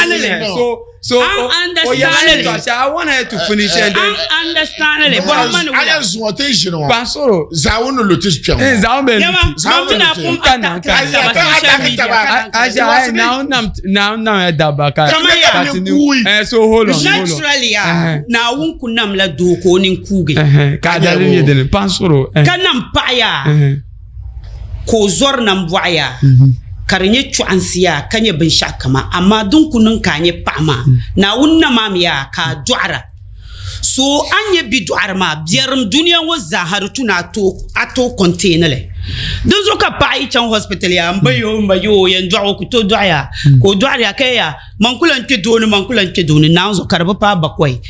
li. So, understand li. I want her to finish and then. Understand li. Bɔhim ma ni wula. A yɛn zuŋɔ ti ʒini ŋɔ. Pansoro. Zaawuni ni lu ti kpɛŋ ŋɔ. Zaawuni bɛ lu ti. Yɛma, mam ti na kum attack taba social media. Aisha, ai naawuni nam naawuni nam ya dabba ka. Kama ya. Ka ti ni. So hold on, hold on. Naturally ya. Naawuni ku namla doo ka o nini kuugi. Ka a daliri nyɛ dini pansoro. Ka nam paɣa yaa ka o zɔri nambɔɣu yaa ka di nyɛ chɔɣinsi yaa ka nyɛ binshɛɣu kama amaa din ku niŋ ka a nyɛ paɣa maa Naawuni nam a mi yaa ka a dɔɣira. So a ni nyɛ bidɔɣiri maa biɛrim dunia ŋɔ zaaha di tu ni a tooi contain li. Dinzuɣu ka paɣa yi chaŋ hospital yaa m ba yoo m ba yoo o yɛn dɔɣi o ku tooi dɔɣi yaa ka o dɔɣiri ya ka yaa Man ku lan kpe doo ni, man ku lan kpe doo ni, Naawuni zuɣu ka di bi paai bakɔi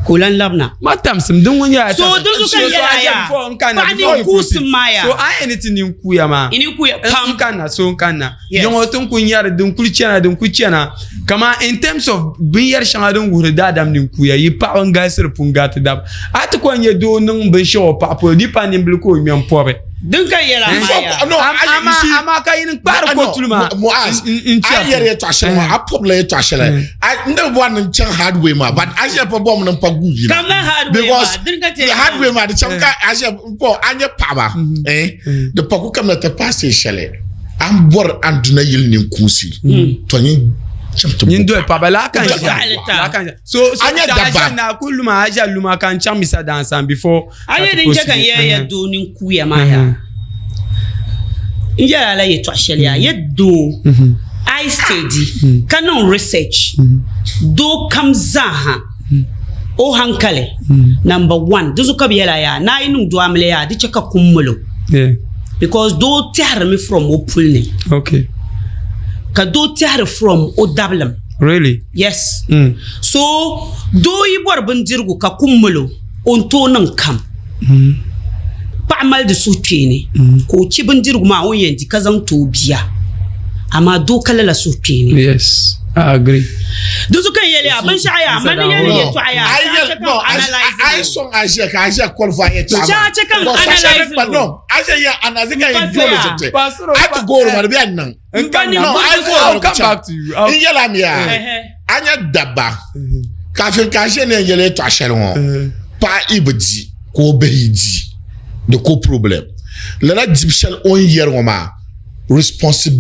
ka o lan labina. Ma tamsim din ŋun nyɛla So di zuɣu ka n yɛl a yaa, paɣa ninkuusim maa yaa. So a yɛn ni ti ninkuuya maa. I ninkuuya pam. N kanna, so n kanna. Yiŋɔ ti ni kuli nyari din kuli chana, din kuli chana. Kaman in terms of binyɛri shɛŋa din wuhiri daadam ninkuuya, yi paɣaba n galisiri pun gariti dabba. A ti ko n-nyɛ doo niŋ binshɛɣu o paɣa polo, di pa nimbila ka o ŋme m-pɔbi. Din ka yɛla maa yaa. No, amaa amaa ka yini kpaari kotuli maa. Muaz, a yɛri yɛtɔɣa shɛli maa, a pɔbila yɛtɔɣa shɛli. N di bɔri ni n chaŋ hard way maa, but a ʒiya pa bɔmi ni n pa guui yina. Ka ma hard way maa, din ka ti. Hard way maa di chaŋ ka a ʒiya bɔ a nyɛ paɣaba, eh, di pa ku kamina ti paai stage shɛli a ni bɔri a ni duna yili ninkuunsi, to nyin chaŋ ti Nyin doli paɣaba laa ka n ʒiya. Laa ka n ʒiya. So so A nyɛ dabba. na ku luma a ʒiya luma ka n chaŋ Misa Dansan before. A yɛ din chɛ ka n yɛli ya doo nin kuuya maa yaa. N yɛli a la yɛtɔɣ shɛli yaa, yɛ doo a yi steady ka niŋ research doo kam zaaha o hankali number one di zuɣu ka bɛ yɛli a yaa ni a yi niŋ doo amiliya yaa di chɛ ka kum mali o because doo tɛhirimi from o puli ni ka doo tɛhiri from o dabilim. Really? Yes. So doo yi bɔri bindirigu ka kum mali o o ni tooi niŋ kam. Paɣa mali di suhukpeeni ka o chɛ bindirigu maa o ni yɛn di ka zaŋ ti o bia. Amaa doo ka lala suhukpeeni. Yes, I agree. Dinzuɣu ka n yɛli ya binshɛɣu yaa mani ni yɛli yɛltɔɣa yaa daa chɛ ka n analyse A yi sɔŋ Asia ka Asia qualify yɛltɔɣa maa. Daa chɛ ka n analyse li. No, Asia yɛn analyse ka yɛn doli zibiti. A ti goori ma di bɛ yan niŋ. N ka No, I go I'll come back to you. N yɛla mi yaa a nyɛ dabba kafin ka ʒe ni yɛlɛ yɛltɔɣa shɛli ŋɔ paɣa i bi di ka o bihi di di ko problem lala dibu shɛli o ni yɛri ŋɔ maa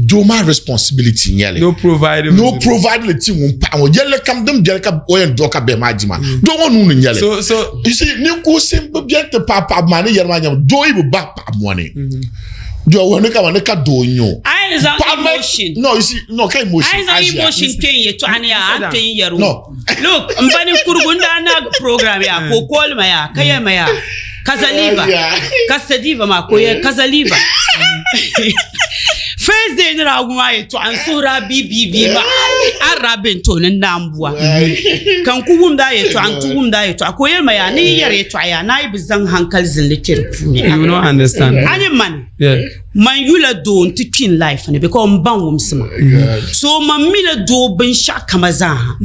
doo maa responsibility nyɛli no provide no provide li ti ŋun paɣa ŋɔ yɛlli kam din biɛni ka o yɛn dɔɣi ka bihi maa di maa doo ŋɔ nuu ni nyɛli so so you see ninkuusi bi biɛni ti paɣa paɣaba maa ni yɛri maa nyɛmi doo yi bi bahi paɣa mɔni doo wuhi ni kama ni ka doo n nyɛ o A yɛn zaŋ paɣa mali emotion. no you see no ka emotion A yɛn zaŋ Asia. emotion kpɛ n yɛtɔɣa ni yaa a ni kpɛ n yɛri o. No. Look, n ba ninkurugu n daa naagi program yaa ka o call ma yaa ka yɛli ma yaa Kazaliva Yeah. Kasadiva maa ka o yɛli Kazaliva. First First day ni daa wum a yɛtɔɣa n suhuri a bii bii bii ma a daa be n tooni n naan bua ka n ku wumdi a yɛtɔɣa n ti wumdi a yɛtɔɣa ka o yɛli ma yaa ni yi yɛri yɛtɔɣa yaa ni a yi bi zaŋ hankali zinli kpɛ di puuni You will not understand. a ni mani Yeah. man yula doo n ti kpi n life ni because n baŋ wumsi ma so man mila doo binshɛɣu kama zaaha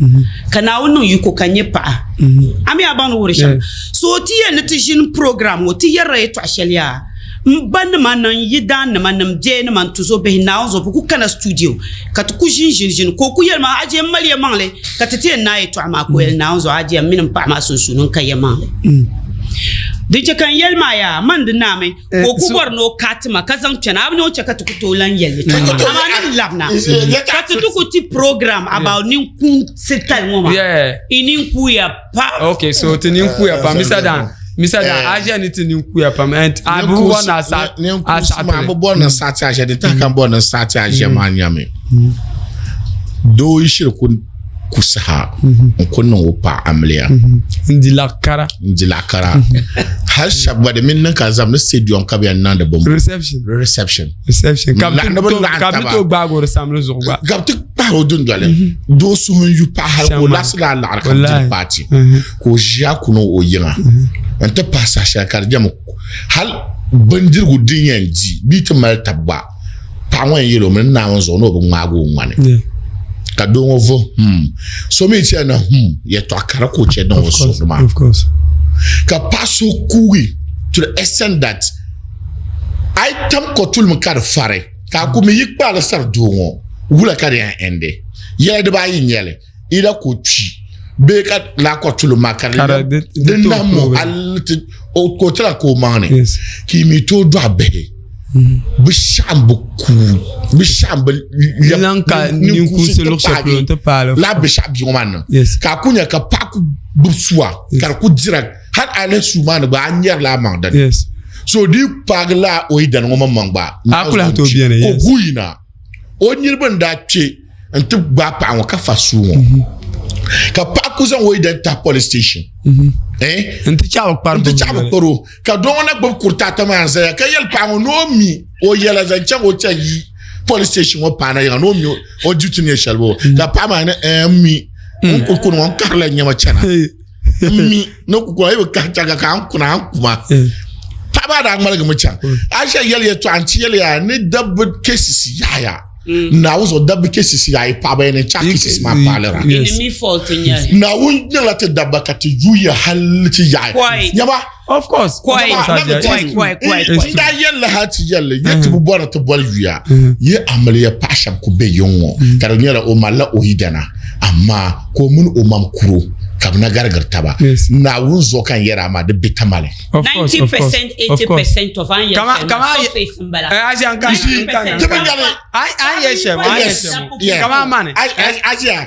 ka Naawuni niŋ yiko ka n nyɛ paɣa a mi a baŋ ni wuhiri shɛm so ti yɛli ni ti ʒini program ŋɔ ti yɛrila yɛtɔɣa shɛli yaa N ba nima ni n yidaannima ni m biɛya nima n tuzo bihi Naawuni zuɣu bɛ ku kana studio ka ti ku ʒini ʒini ʒini ka o ku yɛli ma Ajiya m mali yɛmaŋli ka ti ti yɛn naai yɛtɔɣa maa ka o yɛli Naawuni zuɣu Ajiya m mini m paɣa maa sunsuuni n ka yɛmaŋli din chɛ ka n yɛli maa yaa man di naami ka o ku bɔri ni o kaati ma ka zaŋ kpɛna a bi nya o chɛ ka ti ku tooi lan yɛli yɛtɔɣa maa amaa ni n labina ka ti ti ku ti program about ninkuunsi tali ŋɔ maa i ninkuuya pam. Okay, so ti ninkuya pam. Mr. Dan, Mr. Dan, eh. Asia ni ti ninkuya pam. And a bi bɔ na sa a sa ma bi bɔ na sa ti Asia di ta kan bɔ na sa ti Asia ma nyami. Doo yi shiri ku ku saha n ku niŋ o paɣa amiliya. N di laɣ kara. N di laɣ kara. Hali shɛba gba di mini niŋ ka zam ni stadium ka bɛ yɛn niŋdi bini. Reception. Reception. Reception. Ka bi ti tooi gbaagi o di samli zuɣu gba. Ka bi ti kpahi o dundoli mhm. doo suhu n yu paɣa hali ka o laɣasi laa laɣari ka bi diri paati mhm. ka o ʒiya kuni o yiŋa mhm. n ti pahi saha shɛli ka di jɛmi hali bindirigu din yɛn di bee ti mali tabi gba paɣa ŋɔ yɛn yɛli o mi ni Naawuni zuɣu ni o bi ŋmaagi o ŋmani ka doo ŋɔ vo hmm so mi ti na hmm yɛltɔɣa kara ka o chɛ niŋ o suhuri maa ka paɣa so kuugi to the extent that a yi tam kotulimi ka di fari ka a ku mi yi kpaali sari doo ŋɔ wula ka di yɛn endi yɛla dibaayi n nyɛli either ka o kpi bee ka laa kɔtulim maa ka di di nahim o hali ti o ka o tila ka o maŋ ni ka i mi tooi dɔɣi bihi bi shaɣim bi kuui bi shaɣim bi lɛb Lan ka ninkuunsi luɣ shɛli polo nti paai li. laa binshaɣu bia ŋɔ maa ni niŋ ka a ku nya ka paɣa ku gbubi sua ka di ku dira hali a lahi suu maa ni gba a nyɛrila a maŋ dini Yes. so di paagi la o yidana ŋɔ maŋmaŋ gba A ku lahi tooi beni, ka o yes. guui na o niriba n daa kpe n ti gbaai paɣa ŋɔ ka fa suu ŋɔ mhm. ka paɣa ku zaŋ o yidana tahi police station mhm. eh? n ti chaɣi kpari n ti chaɣi kpari o ka doo ŋɔ na gbubi kuriti ata maa n zaya ka yɛli paɣa ŋɔ ni o mi o yɛla zaŋ chaŋ o chɛn yi police station ŋɔ paana yiŋa ni o mi o duty ni nyɛ shɛli bɔ mm. ka paɣa maa ni eh, n mi n ku kuni ŋɔ n karila nyɛma chana n mi ni ku kuni yi bi kahi chaŋ ka n kuna n kuma paɣaba daa ŋmaligimi chaŋ Aisha yɛli yɛltɔɣa n ti yɛli ya ni dabba cases yaɣaya Naawuni zuɣu dabba cases yaɣaya paɣaba yɛn ni chaɣ cases maa paalira Naawuni niŋla ti dabba ka ti yuya hali ti yaɣi nyaba Of course. Quite. N daa yɛlli hali ti yɛlli yɛ ti bi bɔri ti boli yuya yi amiliya paɣa shɛba ku be yiŋ ŋɔ ka di nyɛla o malila o yidana amaa ka o mini o mam kuro ka bɛ na garigiri taba Naawuni zuɣu ka n yɛri a maa di be Tamale. 90% 80% of an yɛli surface n bala. An yɛ shɛm an yɛ shɛm kama mani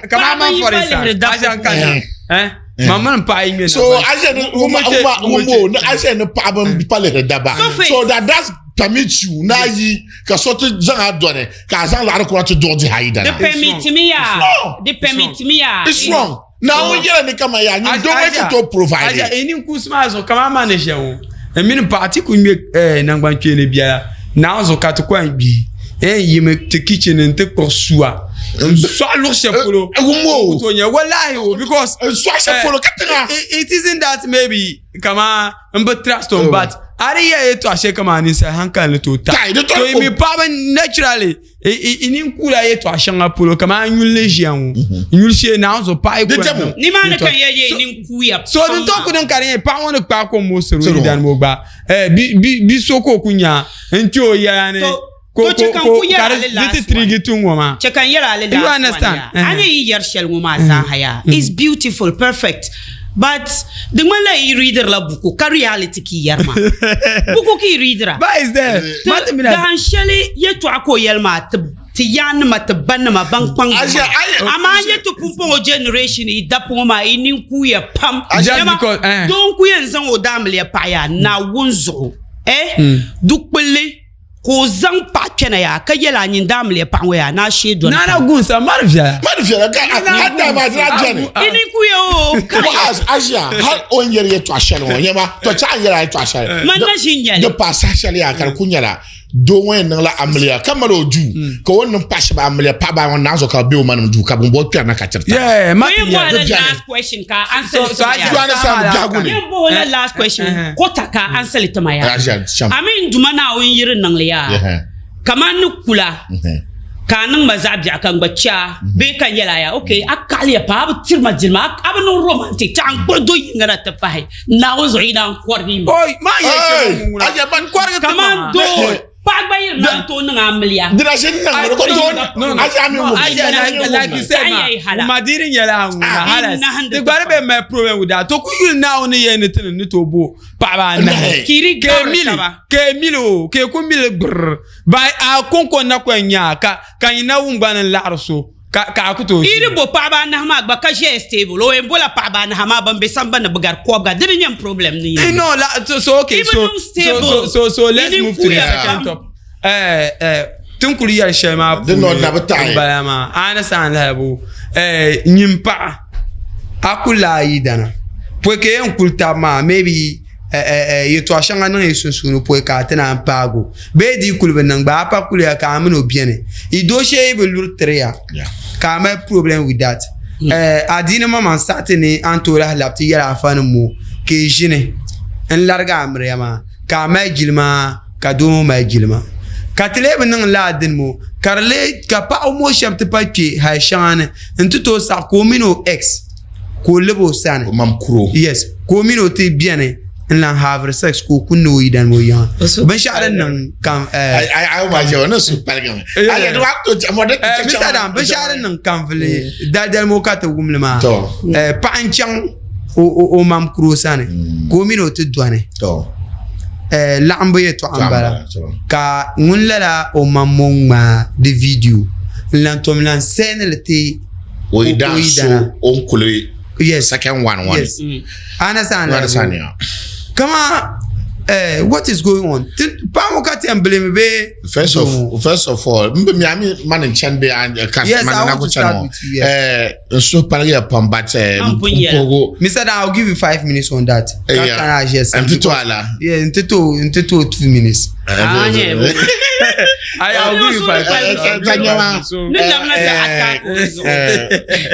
kama man for instance Asia n kana eh ma mini paɣa yi ŋmɛ so Asia ni wumbo ni Asia ni paɣaba n palihiri daba so that that's permit you na yi ka so ti zaŋ a dɔni ka a zaŋ laɣari kura ti duɣi dihi a yidana. Di permit mi ya. Di permit mi ya. It's wrong. Naawuni yɛla ni kama yaa nyin doo ŋɔ ti tooi provide. Aja i ninkuusi maa zuɣu kama ma ni ʒiya ŋɔ n mini paɣa ti ku ŋmɛ nangban kpeeni biɛla Naawuni zuɣu ka ti ku yɛn gbihi n yimi ti kitchen n ti kpuɣi suwa n sɔɣi luɣu shɛli polo n ku tooi nya walahi o because n sɔɣi shɛli polo ka tiŋa it isn't that maybe kama n bi trust o but a di yɛ yɛltɔɣa shɛli kama ninsal hankali ni tooi ta to yi mi paɣaba naturally I ninkuula yɛltɔɣa shɛŋa polo kamani n yuli ni ʒiya ŋɔ n yuli shee Naawuni zuɣu paɣa yi kuli niŋ nimaani ka ya yɛ ninkuuya so din tooi ku niŋ ka di nyɛ paɣa ŋɔ ni kpaai kom ŋɔ siri o yidana ŋɔ gba bi so ka o ku nya n ti o yɛla ni ka di ti tirigi ti ŋɔ maa chɛ ka n yɛli a li last one yaa a ni yi yɛri shɛli ŋɔ maa zaaha yaa it's beautiful perfect But di ŋmanila yi readiri la buku ka reality ka yi yɛri maa. Buku ka yi readira. Ba is there. Ti dahin shɛli yɛtɔɣa ka o yɛli maa ti ti yaannima ti banima ban kpaŋ bɛ maŋa. Amaa n yɛ ti pumpɔŋɔ generation yi dapuŋɔ maa yi ninkuuya pam. Just because eh. Doo n-ku yɛn zaŋ o daamiliya paɣa yaa Naawuni zuɣu eh dukpulli. Ka o zaŋ paɣa kpɛna yaa ka yɛli a nyin daa miliya paɣa ŋɔ yaa ni a shee dɔni Nana gunsa mari viɛla. Mari viɛla ka a daa maa dina bɛni. Ini ku ya o kai. Ko Asia hal o ni yɛri yɛtɔɣa shɛli ŋɔ nyɛma tɔ chaɣ n yɛli a yɛtɔɣa shɛli. Man na ʒi n-nyɛli. Di paai saha shɛli yaa ka di ku nyɛla doo ŋɔ yɛn niŋla amiliya ka mali o duu ka o ni niŋ paɣa shɛba amiliya paɣaba ayi ŋɔ naai zuɣu ka bɛ be o manim duu ka bɛ bɔ kpɛrina ka tiri taba. Yeah, ma ti yɛli. Di bɛni. last question ka answer So, so li Asia tuma yaa. You understand biɛhigu ni. Yɛn bɔhi o la last question kota ka answer li tuma yaa. Asia shɛm. A mi n duma Naawuni yi di niŋ li yaa. Kaman ni kula ka a niŋ ma zaɣ biɛɣu ka n gba chɛ a bee ka n yɛl a yaa ok a kaɣiliya paa a bi tiri ma jilima a bi niŋ romantic ti a n kpuɣi do yiŋga na ti pahi Naawuni zuɣu yi naan kɔrigi ma. Oi, maa yɛ shɛm ŋun ŋuna. Kaman doo paɣa gba yi di naan tooi niŋ amiliya. Dina ʒi n niŋ mi ko tooi a ʒi a mi ŋun Aja like you said ma ma diri nyɛla a ŋuna hala ti gba di bɛ mali problem with that to ku yuli Naawuni yɛli ni ti ni ni tooi bo paɣaba anahi Kiri ke mili ke mili o ke ku mili gbirr ba a konko na ko nya ka ka yi na wum gba ni laɣiri so ka ka a ku tooi Iri bo paɣaba anahi maa gba ka ʒɛya stable o yɛn bola paɣaba anahi maa ban be sambani bi gari kɔbiga dini nyɛ n problem ni yɛn no la so, so okay so so so so so let's move to the second topic eh eh tin kuli yɛli shɛli maa puuni n bala maa a ni san lahibu eh nyin paɣa a ku lahi yidana pɔi ka yɛn kuli tabi maa maybe yɛltɔɣa shɛŋa niŋ yi sunsuuni pɔi ka a ti naan paagi o bee di yi kuli bi niŋ gba a pa kuliya ka a mini o beni yi dooshee yi bi luri tiriya ka a mali problem with that adiini maŋmaŋ saɣiti ni a ni tooi lahi labi ti yɛli afa nim ŋɔ ka yi ʒini n larigi a miriya maa ka a mali jilima ka doo ŋɔ mali jilima ka ti lee bi niŋ lala dini ŋɔ ka di lee ka paɣaba ŋɔ shɛba ti pa kpe hali shɛŋa ni n ti tooi saɣi ka o mini o ex ka o lab o sani. O mam kuro. Yes, ka o mini o ti beni n lan haviri sex ka o kuni ni o yidana o yiŋa. Binshɛɣu din niŋ kam eh. Ai ai ma je o su paligimi. Ai do to mo de eh Mr. Adam binshɛɣu din niŋ kanvili dalidali ŋɔ ka ti wumli maa. Eh paɣa n chaŋ o o mam kuro sani ka o mini o ti dɔni. Eh laɣimbu yɛltɔɣa n bala ka ŋun lala o mam ŋɔ ŋmaai di video n lan tom lan send li ti o yi daa so o ni kuli yes second one one yes mm. understand understand yeah kama eh, what is going on paɣa ŋɔ ka ti yɛn blame bee first of first of all n bi mi ami man n chani bee ka yes, man I na want ku to chani start ŋɔ with you, yes. eh n suhu paligiya pam but eh An pun n yɛla. pogo Mr. Dan, I'll give you 5 minutes on that. Yeah. Ka kana yes. n ti to ala Yeah, n ti to n ti to 2 minutes. Ah, yeah. I, I'll give you 5 minutes. I'll give you five minutes. So, Ni lamla ti attack o zuɣu.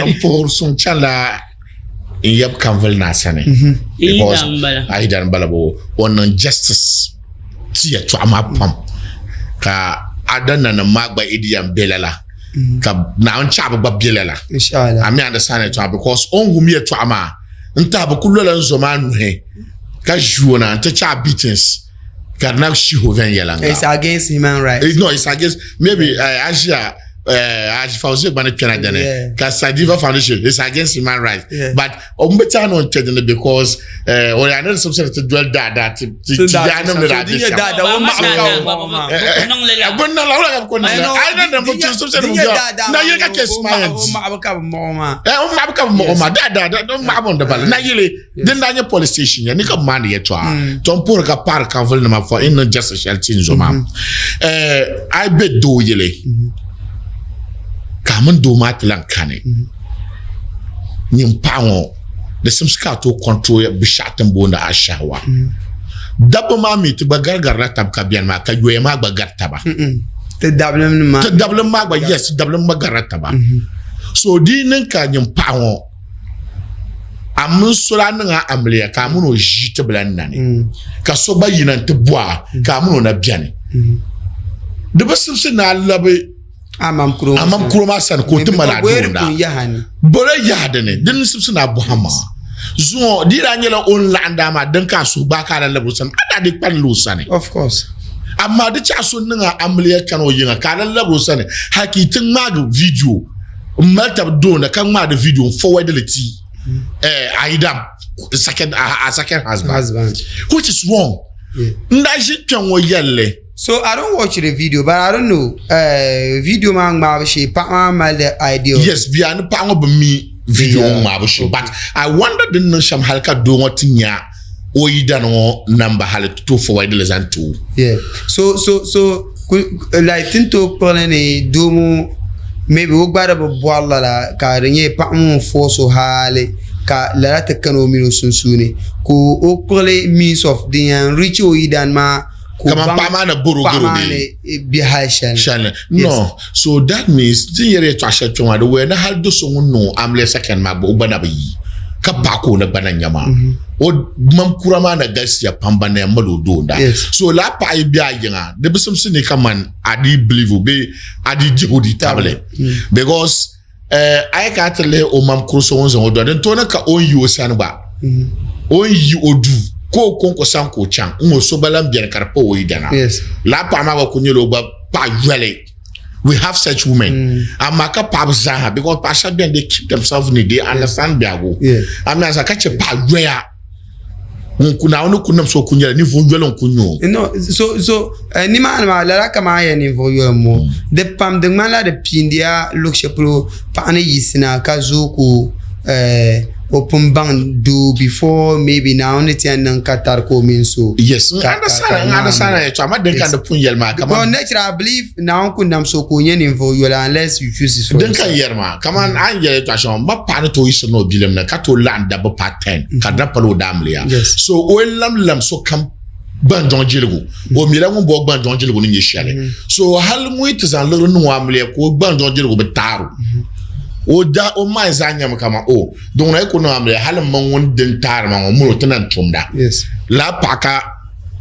n puhiri suŋ chanila n yab kanvili naa sani because Yidan bala. a yidan bala bo o niŋ justice ti yɛtɔɣa maa pam ka a da nanim maa gba yi di yɛn be lala ka Naawuni chaɣibu gba be lala Inshallah. a mi understand yɛtɔɣa because o ni wum yɛtɔɣa maa n tahi bi kuli lola n zo maa nuhi ka ʒi o na n ti chaɣi beatings ka di na shihi o viɛnyɛliŋga. It's against human rights. It's, no, it's against maybe Asia Aji Fauzi gba ni kpɛna dini ka Sadiva Foundation it's against human rights. Yeah. But o bi tiɛhi ni o ni kpɛ dini because o yaa ni di simsi ni ti doli daadaa ti ti ti yaa nim ni daa bɛ shɛm. daadaa o maɣa ka o maɣa maa. Bin niŋ la wula ka bi ko niŋ la ayi na na bi tu simsi ni bi jɔ na yili ka kɛ suma yɛn O di. maɣa ka bi maɣa maa. O maɣa ka bi maɣa maa daadaa o maɣa bi di bala na yili. Din daa nyɛ police station yɛ ni ka maani yɛtɔɣa mm. to n puhiri ka paari kanvuli nima fɔ in niŋ justice shɛli ti n zo maa mm-hmm. eh, a yi bɛ doo yili mm-hmm. ka a mini doo maa ti lan kani mm-hmm. nyin paɣa ŋɔ di simsi ka a tooi control binshaɣu ti ni booni ashahawa dabba maa mi ti gba garigarila tabi ka bɛni maa ka yoya maa gba gari taba ti dabilim maa ti dabilim maa gba yes ti dabilim gba garila taba so di niŋ ka nyin paɣa ŋɔ a mini so daa niŋ a amiliya ka a mini o ʒi ti bi lan nani mm. ka so gba yina n-ti bɔ a mm. ka a mini o na bɛni mm. di bi simsi ni a labi a mam kuro maa sani ka o ti mali a doonda bolo yaha dini din simsi ni a bɔha maa zuŋɔ di daa nyɛla o ni laɣim daa maa din ka a suhu gbaai ka a lahi labi o sani a daa di kpani la o sani of course amaa di chɛ a so niŋ a amiliya chani o yiŋa ka a lahi labiri o sani hali ka yi ti ŋmaagi video n mali tabi doona ka ŋmaai di video n forward li ti eh, Aida second a second husband, husband which is wrong n daa ʒi kpɛ ŋɔ yɛlli So I don't watch the video but I don't know video maa ŋmaabu shee paɣa maa mali the idea. Yes bia ni paɣa ŋɔ bi mi video ŋɔ ŋmaabu shee but I wonder din niŋ shɛm hali ka doo ŋɔ ti nya o yidana ŋɔ namba hali ti tooi forward li zaŋ ti o. Yeah so so so. Like ti ni tooi kpuɣili ni doo ŋɔ maybe o gba di bi bɔri lala ka di nyɛ paɣa ŋɔ n force o hali ka lala ti kana o mini o sunsuuni ka o kpuɣili means of din yɛn reach o yidana maa ka o Kaman baŋ paɣa maa ni bɔri o paɣa garo maa bee? ni be hali shɛli shɛli ni. ni. No. So that means ti ni yɛri yɛltɔɣa shɛli kpɛ maa di wuhiya ni hali do so ŋun niŋ o amiliya second maa gba o gba na bi yi ka paɣa ka o ni gba na nya maa. O mam kura maa na galisiya pam ban na yɛn mali o doonda. So lala paɣa yi be a yiŋa di bi simsi ni kaman a dii believe o bee a dii dihi o dii tabili because eh, a yi kana ti lihi o mam kuri so ŋun zaŋ o doli din tooni ka o ni yi o sani gba o ni yi o duu ka o konko sani ka o chaŋ n ŋɔ so gba lan beni ka di pa o yidana. Lala paɣa maa gba kuli nyɛla o gba paɣa yoli. We have such women. Amaa ka paɣaba zaaha because paɣa shɛba beni they keep themselves neat, they understand biɛhigu. Amaa zaa ka chɛ paɣa yoya ŋun ku Naawuni ku niŋ so ku nyɛla ninvuɣ yoli n ku nyɛ o. No, so so eh, nimaani maa lala kaman a yɛli ninvuɣ yoli m-bɔŋɔ. Di pam di ŋmanila di piindiya luɣ shɛli polo paɣa ni yiɣisina ka zooi ka o eh, o pun baŋ doo before maybe Naawuni ni ti yɛn niŋ ka tari ka o mini so. Yes, n Ka- ka- understand, ka n understand Naawuni- yɛltɔɣa, amaa din ka Yes. di pun yɛli maa Because kaman naturally, I believe Naawuni ku nam so ka o nyɛ ninvuɣ yoli unless you choose it for din ka yourself. yɛri maa kaman a ni yɛli yɛltɔɣa shɛm ma paɣa ni tooi yiɣisiri ni o bilim ni ka tooi laɣim dabba paai 10 ka di na pali o daamiliya. Yes. So o yɛn lam lam sokam gbanjɔŋ jiligu o mila ŋun bɔ gbanjɔŋ jiligu ni nyɛ shɛli so hali ŋun yi ti zaŋ liɣiri niŋ o amiliya ka o gbanjɔŋ jiligu bi taaro o da o mind zaa nyɛmi kaman o din ŋuna yi ku niŋ amiliya hali m ma ŋun din taari ma ŋɔ mini o ti na tumda lala paɣa ka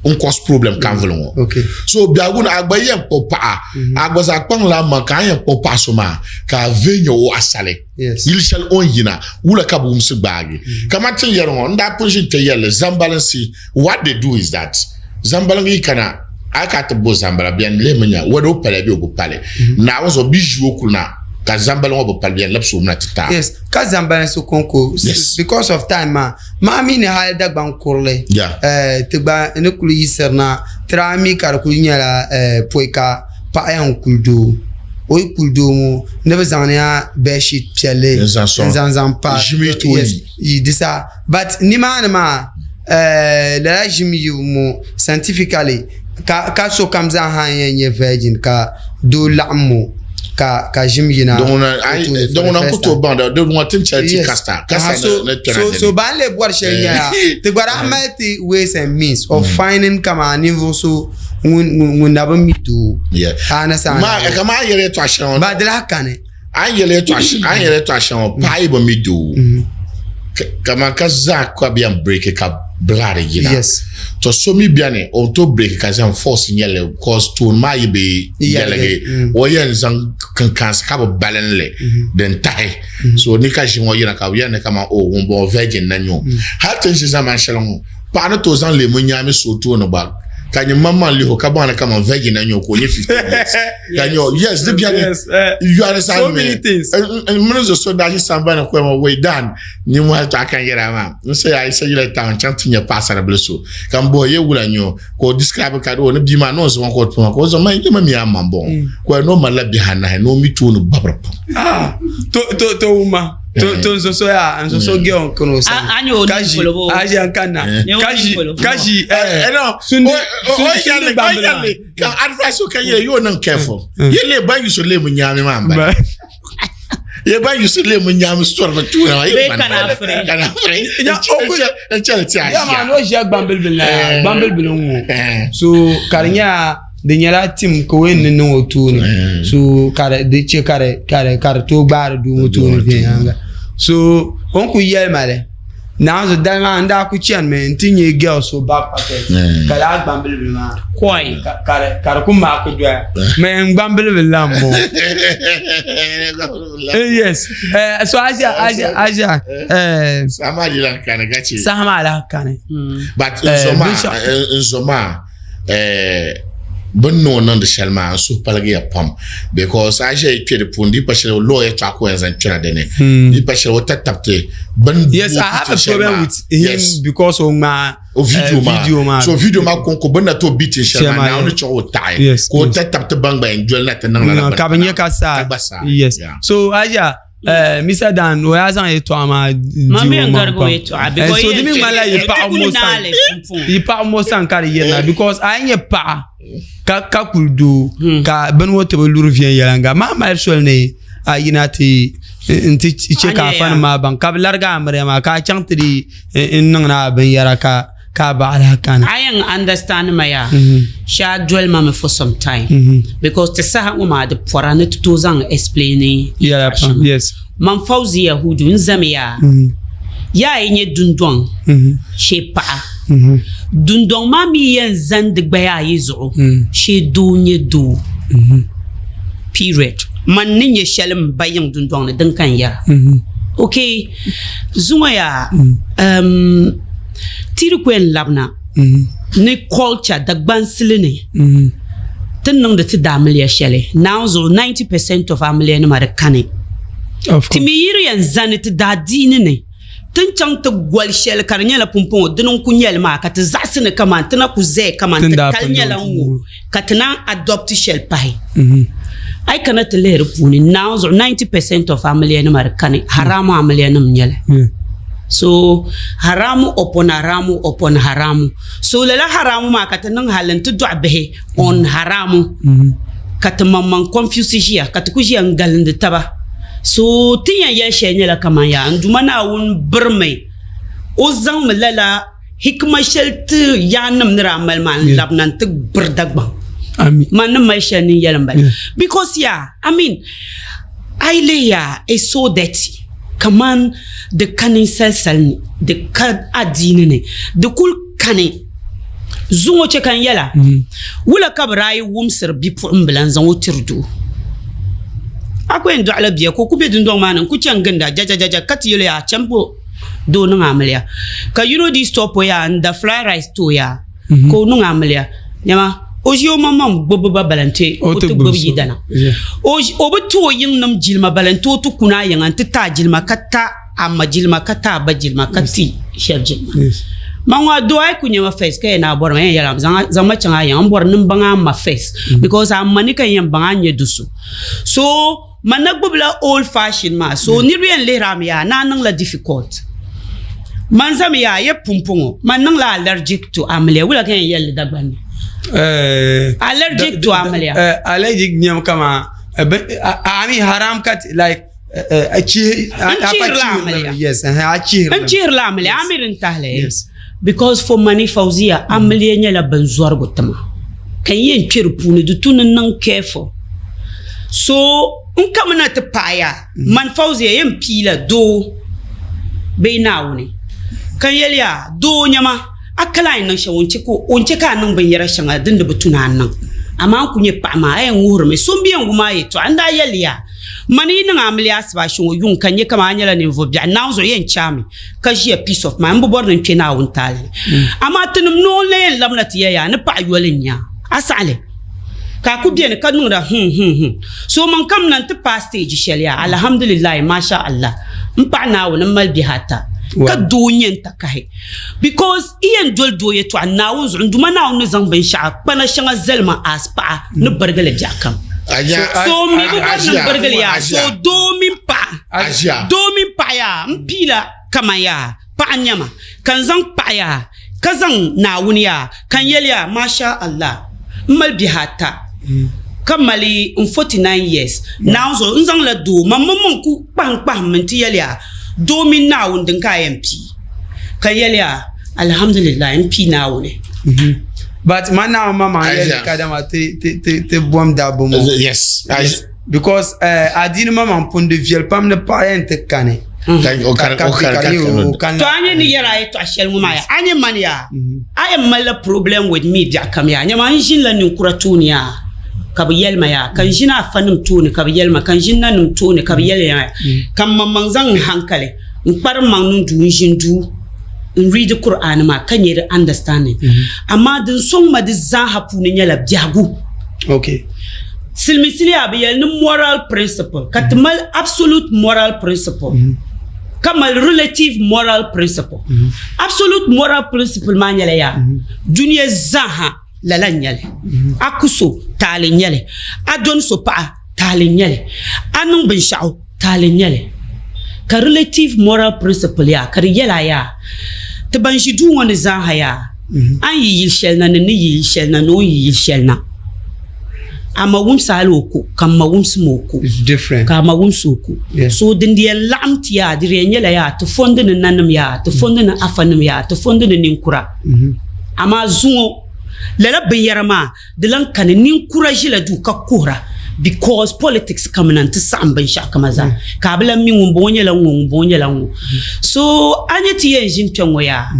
n cause problem kanvuli ŋɔ so biɛhigu ni a gba yɛn kpuɣi paɣa a gba zaa kpaŋla a maŋ ka a yɛn kpuɣi paɣa so maa ka a viɛnya o asali Yili shɛli o ni yina wula ka bɛ wumsi gbaagi. Kamani ti ni yɛri ŋɔ, n daa pun ʒini kpe yɛli li, Zambalinsi, what they do is that Zambaliŋ yi kana, a yi kana ti bo Zambala bɛ ni lihimi nya whether o paliya bee o bi pali. Naawuni zuɣu bɛ yi ʒi o kuli na ka Zambaliŋ ŋɔ bi pali bɛ yɛn labisi o mi na ti taai. Yes, ka Zambalinsi kɔŋko, because of time maa, maa mi ni hali Dagbaŋ kurili, ti gba ni kuli yiɣisirina, ti daa mi ka di kuli nyɛla pɔi ka paɣa yɛn kuli doo o yi kuli doo ŋɔ ni bi zaŋdiya bɛdsheet piɛlli N zaŋ sɔŋ. n zaŋ zaŋ pa Ʒim yi tooi Yes, yi. yi di saha but nimaani maa eh, lala ʒim yibu ŋɔ scientifically ka ka sokam zaa ha yɛn nyɛ virgin ka doo laɣim ŋɔ ka ka ʒim yina Din ŋuna o ai tooni din for the ŋuna n ku first tooi time. baŋ da din ŋuna ti ni chɛli ti Yes. kasta Aha, kasta so ni ni kpɛna so dini. so ban lee bɔri shɛli nyɛla ti gba daa mali ti ways and means of finding kaman ninvuɣ so ŋun ŋun na bi mi doo Yeah. a na saa Ma kama a yɛli yɛltɔɣa shɛli ŋɔ ba di lahi kani a yɛli yɛltɔɣa a yɛli yɛltɔɣa shɛli ŋɔ paɣa yi bi mi doo kaman ka zaa ka bɛ yɛn break ka blood yina Yes. to so mi bɛni o to break ka zaŋ force nyɛli because tooni maa yi bi yɛligi o yɛn zaŋ kinkansi ka bi balinli din tahi so ni ka ʒi ŋɔ yina ka bi yɛli ni kaman o ŋun bɔŋɔ virgin na nyɛ o hali ti ni ʒi zamani shɛli ŋɔ paɣa ni tooi zaŋ leemu nyaami so o tooni gba ka nyɛ maŋmaŋ lihi o ka baŋ ni kaman virgin na nyɛ o ka o nyɛ 15 years ka nyɛ o yes di biɛni Yes, eh, yɔri so sani many things. mini zo so daa ʒi sambani ko ma wei dan nimmohi tɔɣa ka n yɛra maa n sa yaa sa yila town chaŋ ti nyɛ paɣasaribili so ka n bɔhi ye wula nyɛ o ka o describe ka di o ni bia maa ni o zaŋ ka o tuma ka o zaŋ ma yɛ ma mi a maŋ bɔŋɔ ka o ni o malila bihi anahi ni o mi tooni gbabiri pam Ah, to to to wuma to to nso so ya nso so gɛ on kono sa A- a nyɛ o kaji ni polo. aji an kana Nyɛ o ni kaji polo. kaji Eh, eh no, sundi o o sundi yɛli o gbambila yɛli ka advice o ka yɛ yóò niŋ careful yɛ le ba yusu leemu nyaami maa n bala yɛ ba yusu leemu nyaami sɔri bi tuuna maa Bee yɛ kana firi. kana firi Ya, o ku- n chɛli ti a ya ma ʒiya n'o ʒiya gbambili bili na Eh. gbambili bili n ŋɔ Eh. so ka di nyɛla di nyɛla tim ka o yɛn ni niŋ o tooni so ka di chɛ ka di ka di ka di tooi gbaari doo ŋɔ tooni viɛnyɛlinga so o ni kuli yɛli ma li naanzu dali maa n daa ku chanimi n ti nyɛ girl so back pocket ka laa gbambili bili maa Koi. ka di ka di ku maaki doya mɛ n gbambili bili la n bɔŋɔ yes so aʒia aʒia aʒia saha maa di lahi kani ka chɛ saha maa lahi kani but n zo maa n zo maa bɛ ni niŋ o niŋdi shɛli maa n suhu paligiya pam because a ʒiya yi kpe di puuni di yi pa shɛli law yɛltɔɣa ka o yɛn zaŋ kpɛna di ni di yi pa shɛli o tatabti bini yes i have a problem with him yes. because o ŋmaa o video maa video maa so video maa konko bini na to beating shɛli maa yeah. Naawuni chaɣ o taɣi Yes, ka o yes. tatabti ban gba yɛn doli na ti niŋ lala bini ka bi nyɛ ka saa ka gba saa yes Yeah. so aja Eh, Mr. Dan, o yaa zaŋ yɛtɔɣa maa di Ma o mi yɛn maŋ garigi o pam. yɛtɔɣa Eh, because so di yɛn mi ŋmanila yi paɣa ti kuli mo sani. naali pumpɔŋ. Yi paɣa mo sani ka di yirina because a yi nyɛ paɣa ka ka kuli doo ka bini ŋɔ ti bi luri viɛnyɛliŋga maa mali soli ni a yina ti n ti chɛ ka A nyɛ afa nim ya. maa baŋ ka bi larigi amiliya maa ka a chaŋ ti di n niŋ ni a binyɛra ka ka a baɣa lahi kana. A yɛn understand ma yaa shee a doli ma mi for some time because ti saha ŋɔ maa di pɔra ni ti tooi zaŋ explain Yɛla yɛltɔɣa pam shɛŋa. yes. Man Fauziya Hudu n zami yaa yaa yi nyɛ dundɔŋ shee paɣa dundɔŋ maa mi yɛn zani di gbaya ayi zuɣu shee doo n-nyɛ doo period. Man ni nyɛ shɛli m ba yiŋ dundɔŋ ni din ka n yɛra. Ok zuŋɔ yaa um, ti di ku yɛn labina ni culture Dagbansili ni ti ni niŋdi ti daamiliya shɛli Naawuni zuɣu 90 percent of amiliya nima di kani. Ti mi yi di yɛn zani ti daadiini ni ti ni chaŋ ti goli shɛli ka di nyɛla pumpɔŋɔ dini n-ku nyɛli maa ka ti zaɣisi ni kaman ti na ku zaya kaman ti kali nyɛla ŋ-ŋɔ ka ti naan adopt shɛli pahi. A yi kana ti lihi di puuni Naawuni zuɣu 90 percent of amiliya nima di kani haramu amiliya nim nyɛli. So haramu upon haramu upon haramu. So lala haramu maa ka ti niŋ hali n ti dɔɣi bihi on haramu ka ti maŋmaŋ confuse ʒiya ka ti ku ʒiya n galindi taba. So ti yɛn yɛli shɛli nyɛla kaman yaa n Duuma Naawuni birimi o zaŋmi lala Hikima shɛli ti yaannim ni daa mali maa n-labina nti biri Dagbaŋ. Man ni mali shɛli ni n yɛli m-bala. Because yaa, I mean, a yi lihi yaa, it's so dirty. Kaman di ka ninsal sali ni, di ka adiini ni, di kul kani. Zuŋɔ chɛ ka n yɛl a, wula ka bɛ daa yi wumsiri bipuɣimbila n-zaŋ o tiri doo? A ku yɛn dɔɣila bia ka o ku be dundɔŋ maa ni n-ku chani ginda jajajaja ka ti yɛl o yaa, cham ka doo niŋ amiliya ka yino dii stop o yaa n da fried rice ti o yaa ka o niŋ amiliya nyama o ʒi o maŋmaŋ gbubbu ba balante o ti gbubi yidana o bi ti o yiŋnim jilima balante o ti kuni a yiŋa n ti ti a jilima ka ta a ma jilima ka ta a ba jilima ka ti shɛba jilima man ŋɔ a doo a yi ku nyɛ ma first ka yɛn ni a bɔri ma yɛn yɛla zaŋ ma chaŋ a yiŋa n bɔri ni n baŋ a ma first because a ma ni ka n yɛn baŋ a ni nyɛ do so so Man na gbubila old fashion maa so niriba yɛn lihiri a mi yaa ni a niŋla difficult. Man zami yaa ye pumpɔŋɔ man niŋla allergic to amiliya wula ka yɛn yɛli li Dagbaŋ ni? Allergic to amiliya. Allergic nyɛmi kaman I mean haram ka ti like n chihirila amiliya. Yes, a chihirili. N chihirila amiliya a mi din tahili because for mani Fauziya amiliya nyɛla binzɔrigu tima ka n yɛn kpe di puuni di tu ni n niŋ careful. So n kamina ti paai ya, man Fauziya yɛn piila doo bee Naawuni? Ka n yɛli ya, doo nyama, a kali a ni niŋ shɛm, o ni chɛ ka a niŋ binyɛra shɛŋa din di bi tu ni a niŋ. Amaa n ku nyɛ paɣa maa, a yɛn ŋuhirimi. So m-bi yɛn wum a yɛtɔɣa. N daa yɛli ya, Mani yi niŋ amiliya asibaasi ŋɔ yuŋ ka n nya kaman a nyɛla ninvuɣ biɛɣu, Naawuni zuɣu yɛn chɛ a mi ka ʒiya peace of mind. M bi bɔri ni n kpe Naawuni taali ni. Amaa tinim noo n-lee yɛn labina ti ya yaa ni paɣ yoli n-nya a saɣili. Ka a ku beni ka niŋda hum hum hum. So man kam na n-ti paai stage shɛli yaa, Alhamdulillahi, Masha Allah, m paɣa Naawuni m mali bihi ata ka doo n-nyɛ n takahi because i yɛn doli doo yɛtɔɣa Naawuni zuɣu n Duuma Naawuni ni zaŋ binshɛɣu kpana shɛŋa zali ma as paɣa ni birigili biɛɣu kam. So m mi bi bɔri ni m birigili yaa, so doo mini paɣa, doo mini paɣa yaa, m piila kaman yaa. Paɣa n-nyɛ ma, ka n zaŋ paɣa yaa, ka zaŋ Naawuni yaa, ka n yɛli yaa, Masha Allah, m mali bihi ata, ka mali n 49 years, Naawuni zuɣu, n zaŋla doo, man maŋmaŋ ku kpahim kpahimmi nti yɛli yaa, doo mini Naawuni din ka a yɛn pii? Ka n yɛli yaa, Alhamdulillah, m pii Naawuni. But man Naawuni maŋmaŋ yɛli kadama ti ti ti ti bom dabba ŋɔ. Yes. Yes. Because adiini maŋmaŋ pun di viɛli pam ni paɣa yɛn ti kani. To a nyɛ ni yɛri a yɛtɔɣa shɛli ŋɔ maa yaa, a nyɛ mani yaa, a yɛn malila problem with me biɛɣu kam yaa, nyama n ʒinila ninkura tooni yaa ka bɛ yɛli ma yaa, ka n ʒini afanim tooni ka bɛ yɛli ma, ka n ʒini nanim tooni ka bɛ yɛli ma yaa, ka m maŋmaŋ zaŋ n hankali n kpari m maŋ niŋ duu n ʒini duu n read Qur'an maa ka nyɛ di understanding. Amaa din sɔŋ ma di zaaha puuni nyɛla biɛhigu. Okay. Siliminsili yaa bɛ yɛli ni moral principle ka ti mali absolute moral principle ka mali relative moral principle. Absolute moral principle maa nyɛla yaa dunia zaaha lala n-nyɛli. A ku so taali n-nyɛli, a dɔni so paɣa taali n-nyɛli, a niŋ binshɛɣu taali n-nyɛli. Ka relative moral principle yaa ka di yɛl a yaa ti ban ʒi duu ŋɔ ni zaaha yaa a ni yi yili shɛli na ni n ni yi yili shɛli na ni o ni yi yili shɛli na a ma wumsi a la o ko ka m ma wumsi ma o ko ka a ma wumsi o ko. So din di yɛn laɣim ti yaa di di yɛn nyɛla yaa ti fondi ni nanim yaa ti fondi ni afanim yaa ti fondi ni ninkura. Amaa zuŋɔ lala binyɛra maa Di lan kani ninkura ʒila duu ka kuhira because politics kamina nti saɣim binshɛɣu kama zaa ka a bi lan mi ŋun bɔŋɔ nyɛla ŋ-ŋɔ ŋun bɔŋɔ nyɛla ŋ-ŋɔ. So a nya ti yɛn ʒini kpe ŋɔ yaa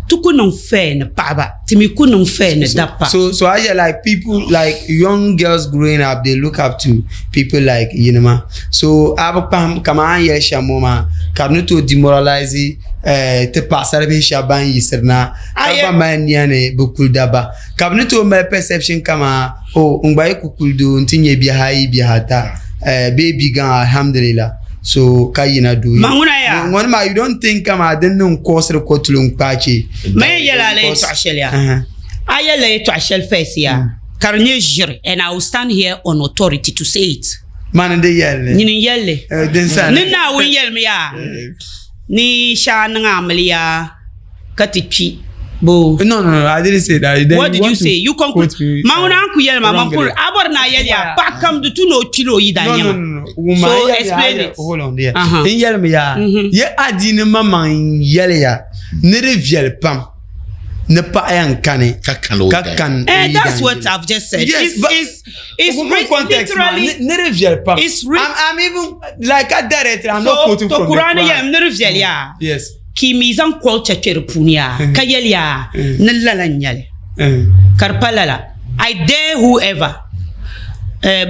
ti ku niŋ fair ni paɣiba ti mi ku niŋ fair ni dabba. So so Aisha like people like young girls growing up they look up to people like yinima so a bi kpahim kaman a ni yɛli shɛm ŋɔ maa ka di ni tooi demoralize eh, ti paɣasaribihi shɛba ban yiɣisiri na ka gba mali nia ni bɛ kuli dabba. Ka bɛ ni tooi mali perception kaman oh n gba yi ku kuli doo nti nyɛ bihi ayi bihi ata eh, bee bi gaŋ alhamdulillah so ka yina doo Ma ŋuna yaa. Ŋɔni maa you don't think kaman din niŋ kɔɔsiri kɔtulo n-kpaai che. Ma yɛn yɛli a la yɛltɔɣa shɛli yaa. A yɛlila yɛltɔɣa shɛli first yaa ka di nyɛ ʒiri and I will stand here on authority to say it. Mani n-di yɛli li. Nyini n-yɛli li. Eh, din sani. Ni Naawuni yɛlimi yaa ni shɛŋa niŋ amiliya. ka ti kpi bo. No, no, no, I didn't say that. Then What did you say? You conclude. Ma ŋuna an ku yɛli ma, man kuri a bɔri ni a yɛli ya paɣa kam di tu ni o kpi la o yidan nyɛma. No, no, no. So explain it. Hold on, yeah. N yɛlimi ya, ye adiini maŋmaŋ yɛli ya ni di viɛli pam ni paɣa yɛn kani ka kan o yidan. Eh, that's what I've just said. Yes, it's, but it's, it's context, literally, ni di viɛli pam. It's written. I'm even like a directly, I'm not quoting from the Quran. To Quran yɛm ni di viɛli ya. Yes. Ka i mi zaŋ culture kpe di puuni yaa ka yɛli yaa ni lala n-nyɛ li ka di pa lala. I dare whoever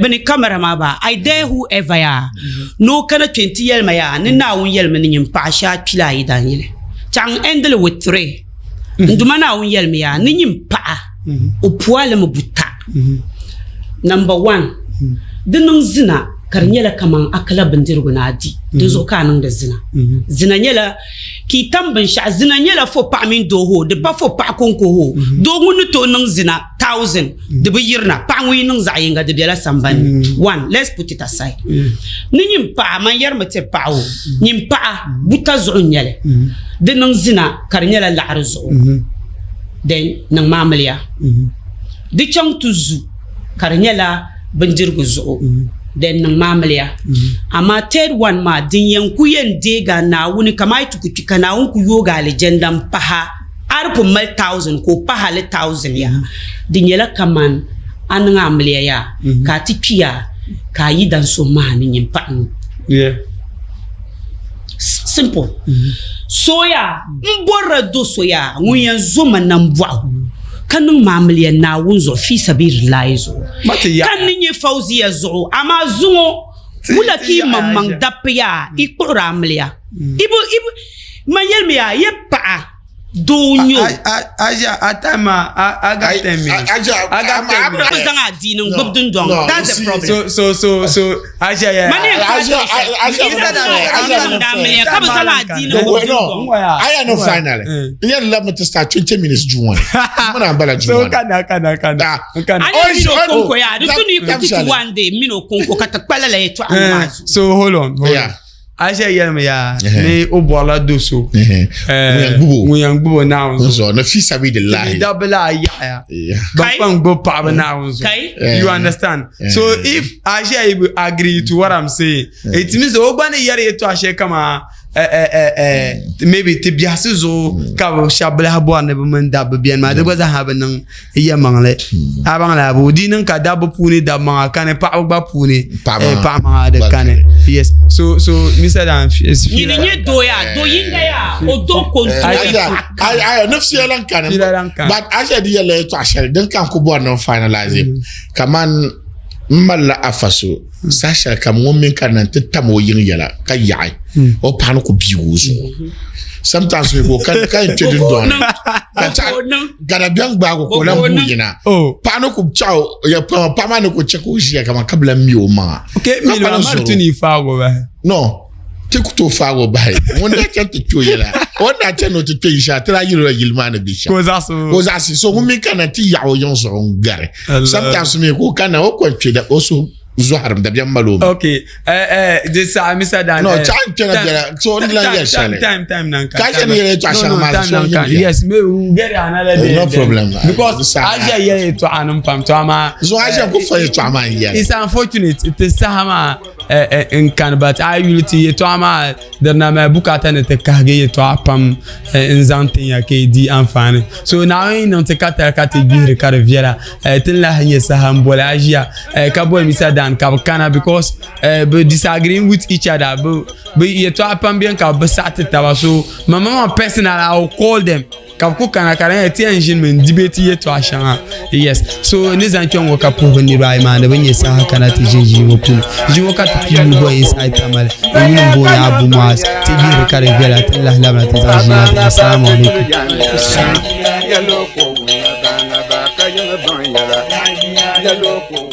bini camera maa baa I dare whoever yaa ni o kana kpe nti yɛli ma yaa ni Naawuni yɛlimi ni nyin paɣa shee a kpila a yidan yili. Chaŋ end li with three. N Duuma Naawuni yɛlimi yaa ni nyin paɣa o pua li mi buta. Number one, di niŋ zina ka di nyɛla kaman a kala bindirigu ni a di, di zuɣu ka a niŋdi zina. Zina nyɛla ka i tam binshɛɣu. Zina nyɛla fo paɣa mini doo hoo, di pa fo paɣa kɔŋko hoo. Doo ŋun ni tooi niŋ zina thousand di bi yirina, paɣa ŋun yi niŋ zaɣ yinga di bela sambani ni. One, let's put it aside. Ni nyin paɣa, man yɛrimi tiri paɣa o, nyin paɣa buta zuɣu n-nyɛ li. Di niŋ zina ka di nyɛla laɣiri zuɣu, then niŋmi amiliya. Di chaŋ ti zu ka di nyɛla bindirigu zuɣu then niŋ ma amiliya. Amaa third one maa din yɛn ku yɛn deegi a Naawuni kamani a yi ti ku kpi ka Naawuni ku yoogi alijanda m-pahi a, a di pun mali thousand ka o pahi a li thousand yaa di nyɛla kaman a niŋ amiliya yaa ka a ti kpi yaa ka a yidan so mahi ni nyin paɣa ŋɔ. Simple. So yaa n bɔrila do so yaa ŋun yɛn zo ma nambɔɣu ka niŋ ma amiliya Naawuni zuɣu fi sabilillahi zuɣu ka n ni nyɛ Fauziya zuɣu amaa zuŋɔ wula ka yi maŋmaŋ dabba yaa i kpuɣiri amiliya i bi man yɛlimi yaa ya paɣa Doo n-nyɛ o. Aja, a time maa, I got 10 minutes. Aja, I got 10 minutes. Bɛ zaŋ adiini n-gbubi dundɔŋ. That's the problem. So, so, so, so, Aja, yeah. Mani yɛn Aja, Aja, Aja, ka bɛ zaŋ adiini n-gbubi dundɔŋ. Aya no finally. N yɛn love me to start 20 minutes juwan. Muna bala juwan. So, kana, kana, kana. Kana. A ni mini o konko yaa, di tu ni yi ku ti ti one day mini o konko ka ti kpa lala yɛtɔɣa ŋɔ maa zuɣu. So, hold on, hold on. Aisha yɛlimi yaa ni o bɔrila do so ŋun yɛn gbubi o Naawuni zuɣu ni fi sabilillahi dabba la yaɣaya ban kpaŋ gbubi paɣaba Naawuni zuɣu you understand so if Aisha yi bi agree to what I'm saying it means o gba ni yɛri yɛtɔɣa shɛli kaman maybe ti biɛhisi zuɣu ka bi shɛba lahi bɔri ni bi mini dabba beni maa di gba zaa ha bi niŋ yɛlimaŋli a baŋ la bu di niŋ ka dabba puuni dabba maŋa kani paɣaba gba puuni paɣa maŋa di kani yes so so Mr. Dan nyini nyɛ doo yaa do yinga yaa o do control ayo ni fiɛ lan kani but aisha di yɛla yɛtɔɣa shɛli din kan ku bɔri ni finalize kaman n malila afa so saha shɛli kam ŋun mini ka na n ti tam o yiŋ yɛla ka yaɣi o paɣa ni ku biigi o zuɣu sometimes mi ka o ka yɛn kpɛ dundɔŋ ni ka dabiɛm gbaagi o ka o lahi guui yina paɣa ni ku chaɣ paɣa maa ni ku chɛ ka o ʒiya kaman ka bi lahi mi o maŋa no ti ku tooi faagi o bahi ŋun daa chani ti kpɛ o yɛla o ni daa chani ni o ti kpɛ yili shɛli ti daa yirila yili maa ni bɛ shɛm ka o zaɣisi so ŋun mi kana ti yaɣi o yiŋ zuɣu n gari sometimes mi ka o kana o kɔŋ kpɛ o suhu. zɔhirimi dabiɛm mali o mi. Okay, di saha Mr. Dan. No, chaɣ n kpɛna biɛla so n lan yɛli shɛli. Time time nan ka. Ka ʒe ni yɛli yɛltɔɣa shɛŋa maa so n yim Yes, maybe we will get another day. No problem. Because a ʒe yɛli yɛltɔɣa nim pam to amaa. So a ʒe ku fa yɛltɔɣa maa n yɛli. It's unfortunate ti saha maa n kani but a yuli ti yɛltɔɣa maa Di na mali bukaata ni ti kahigi yɛtɔɣa pam n zaŋ tin ya ka yi di anfaani. So Naawuni yi niŋ ti ka tali ka ti gbihiri ka di viɛla, ti ni lahi nyɛ saha m boli a ʒiya ka boli Misa Dan ka bi kana because bi disagreeing with each other bi yɛtɔɣa pam beni ka bi bi saɣi ti taba so ma maŋmaŋ personal I will call them. Ka bɛ ku kana ka di nyɛla ti yɛn ʒinimi n-dibeti yɛtɔɣa shɛŋa. Yes. So ni zaŋ kpe ŋɔ ka puhibu niriba ayi maa ni bɛ nyɛ saha kana ti ʒi ʒii ŋɔ puuni. Ʒii ŋɔ ka ti pii yuli bɔ inside Tamale. N yuli m-booni Abu Muaz. Ti gbihiri ka di viɛla ti ni lahi labina ti zaŋ ʒii maa ti Assalamu alaikum. Yalo ko ŋa ba ŋa ba ka yiŋ baŋ yɛla. Yalo ko.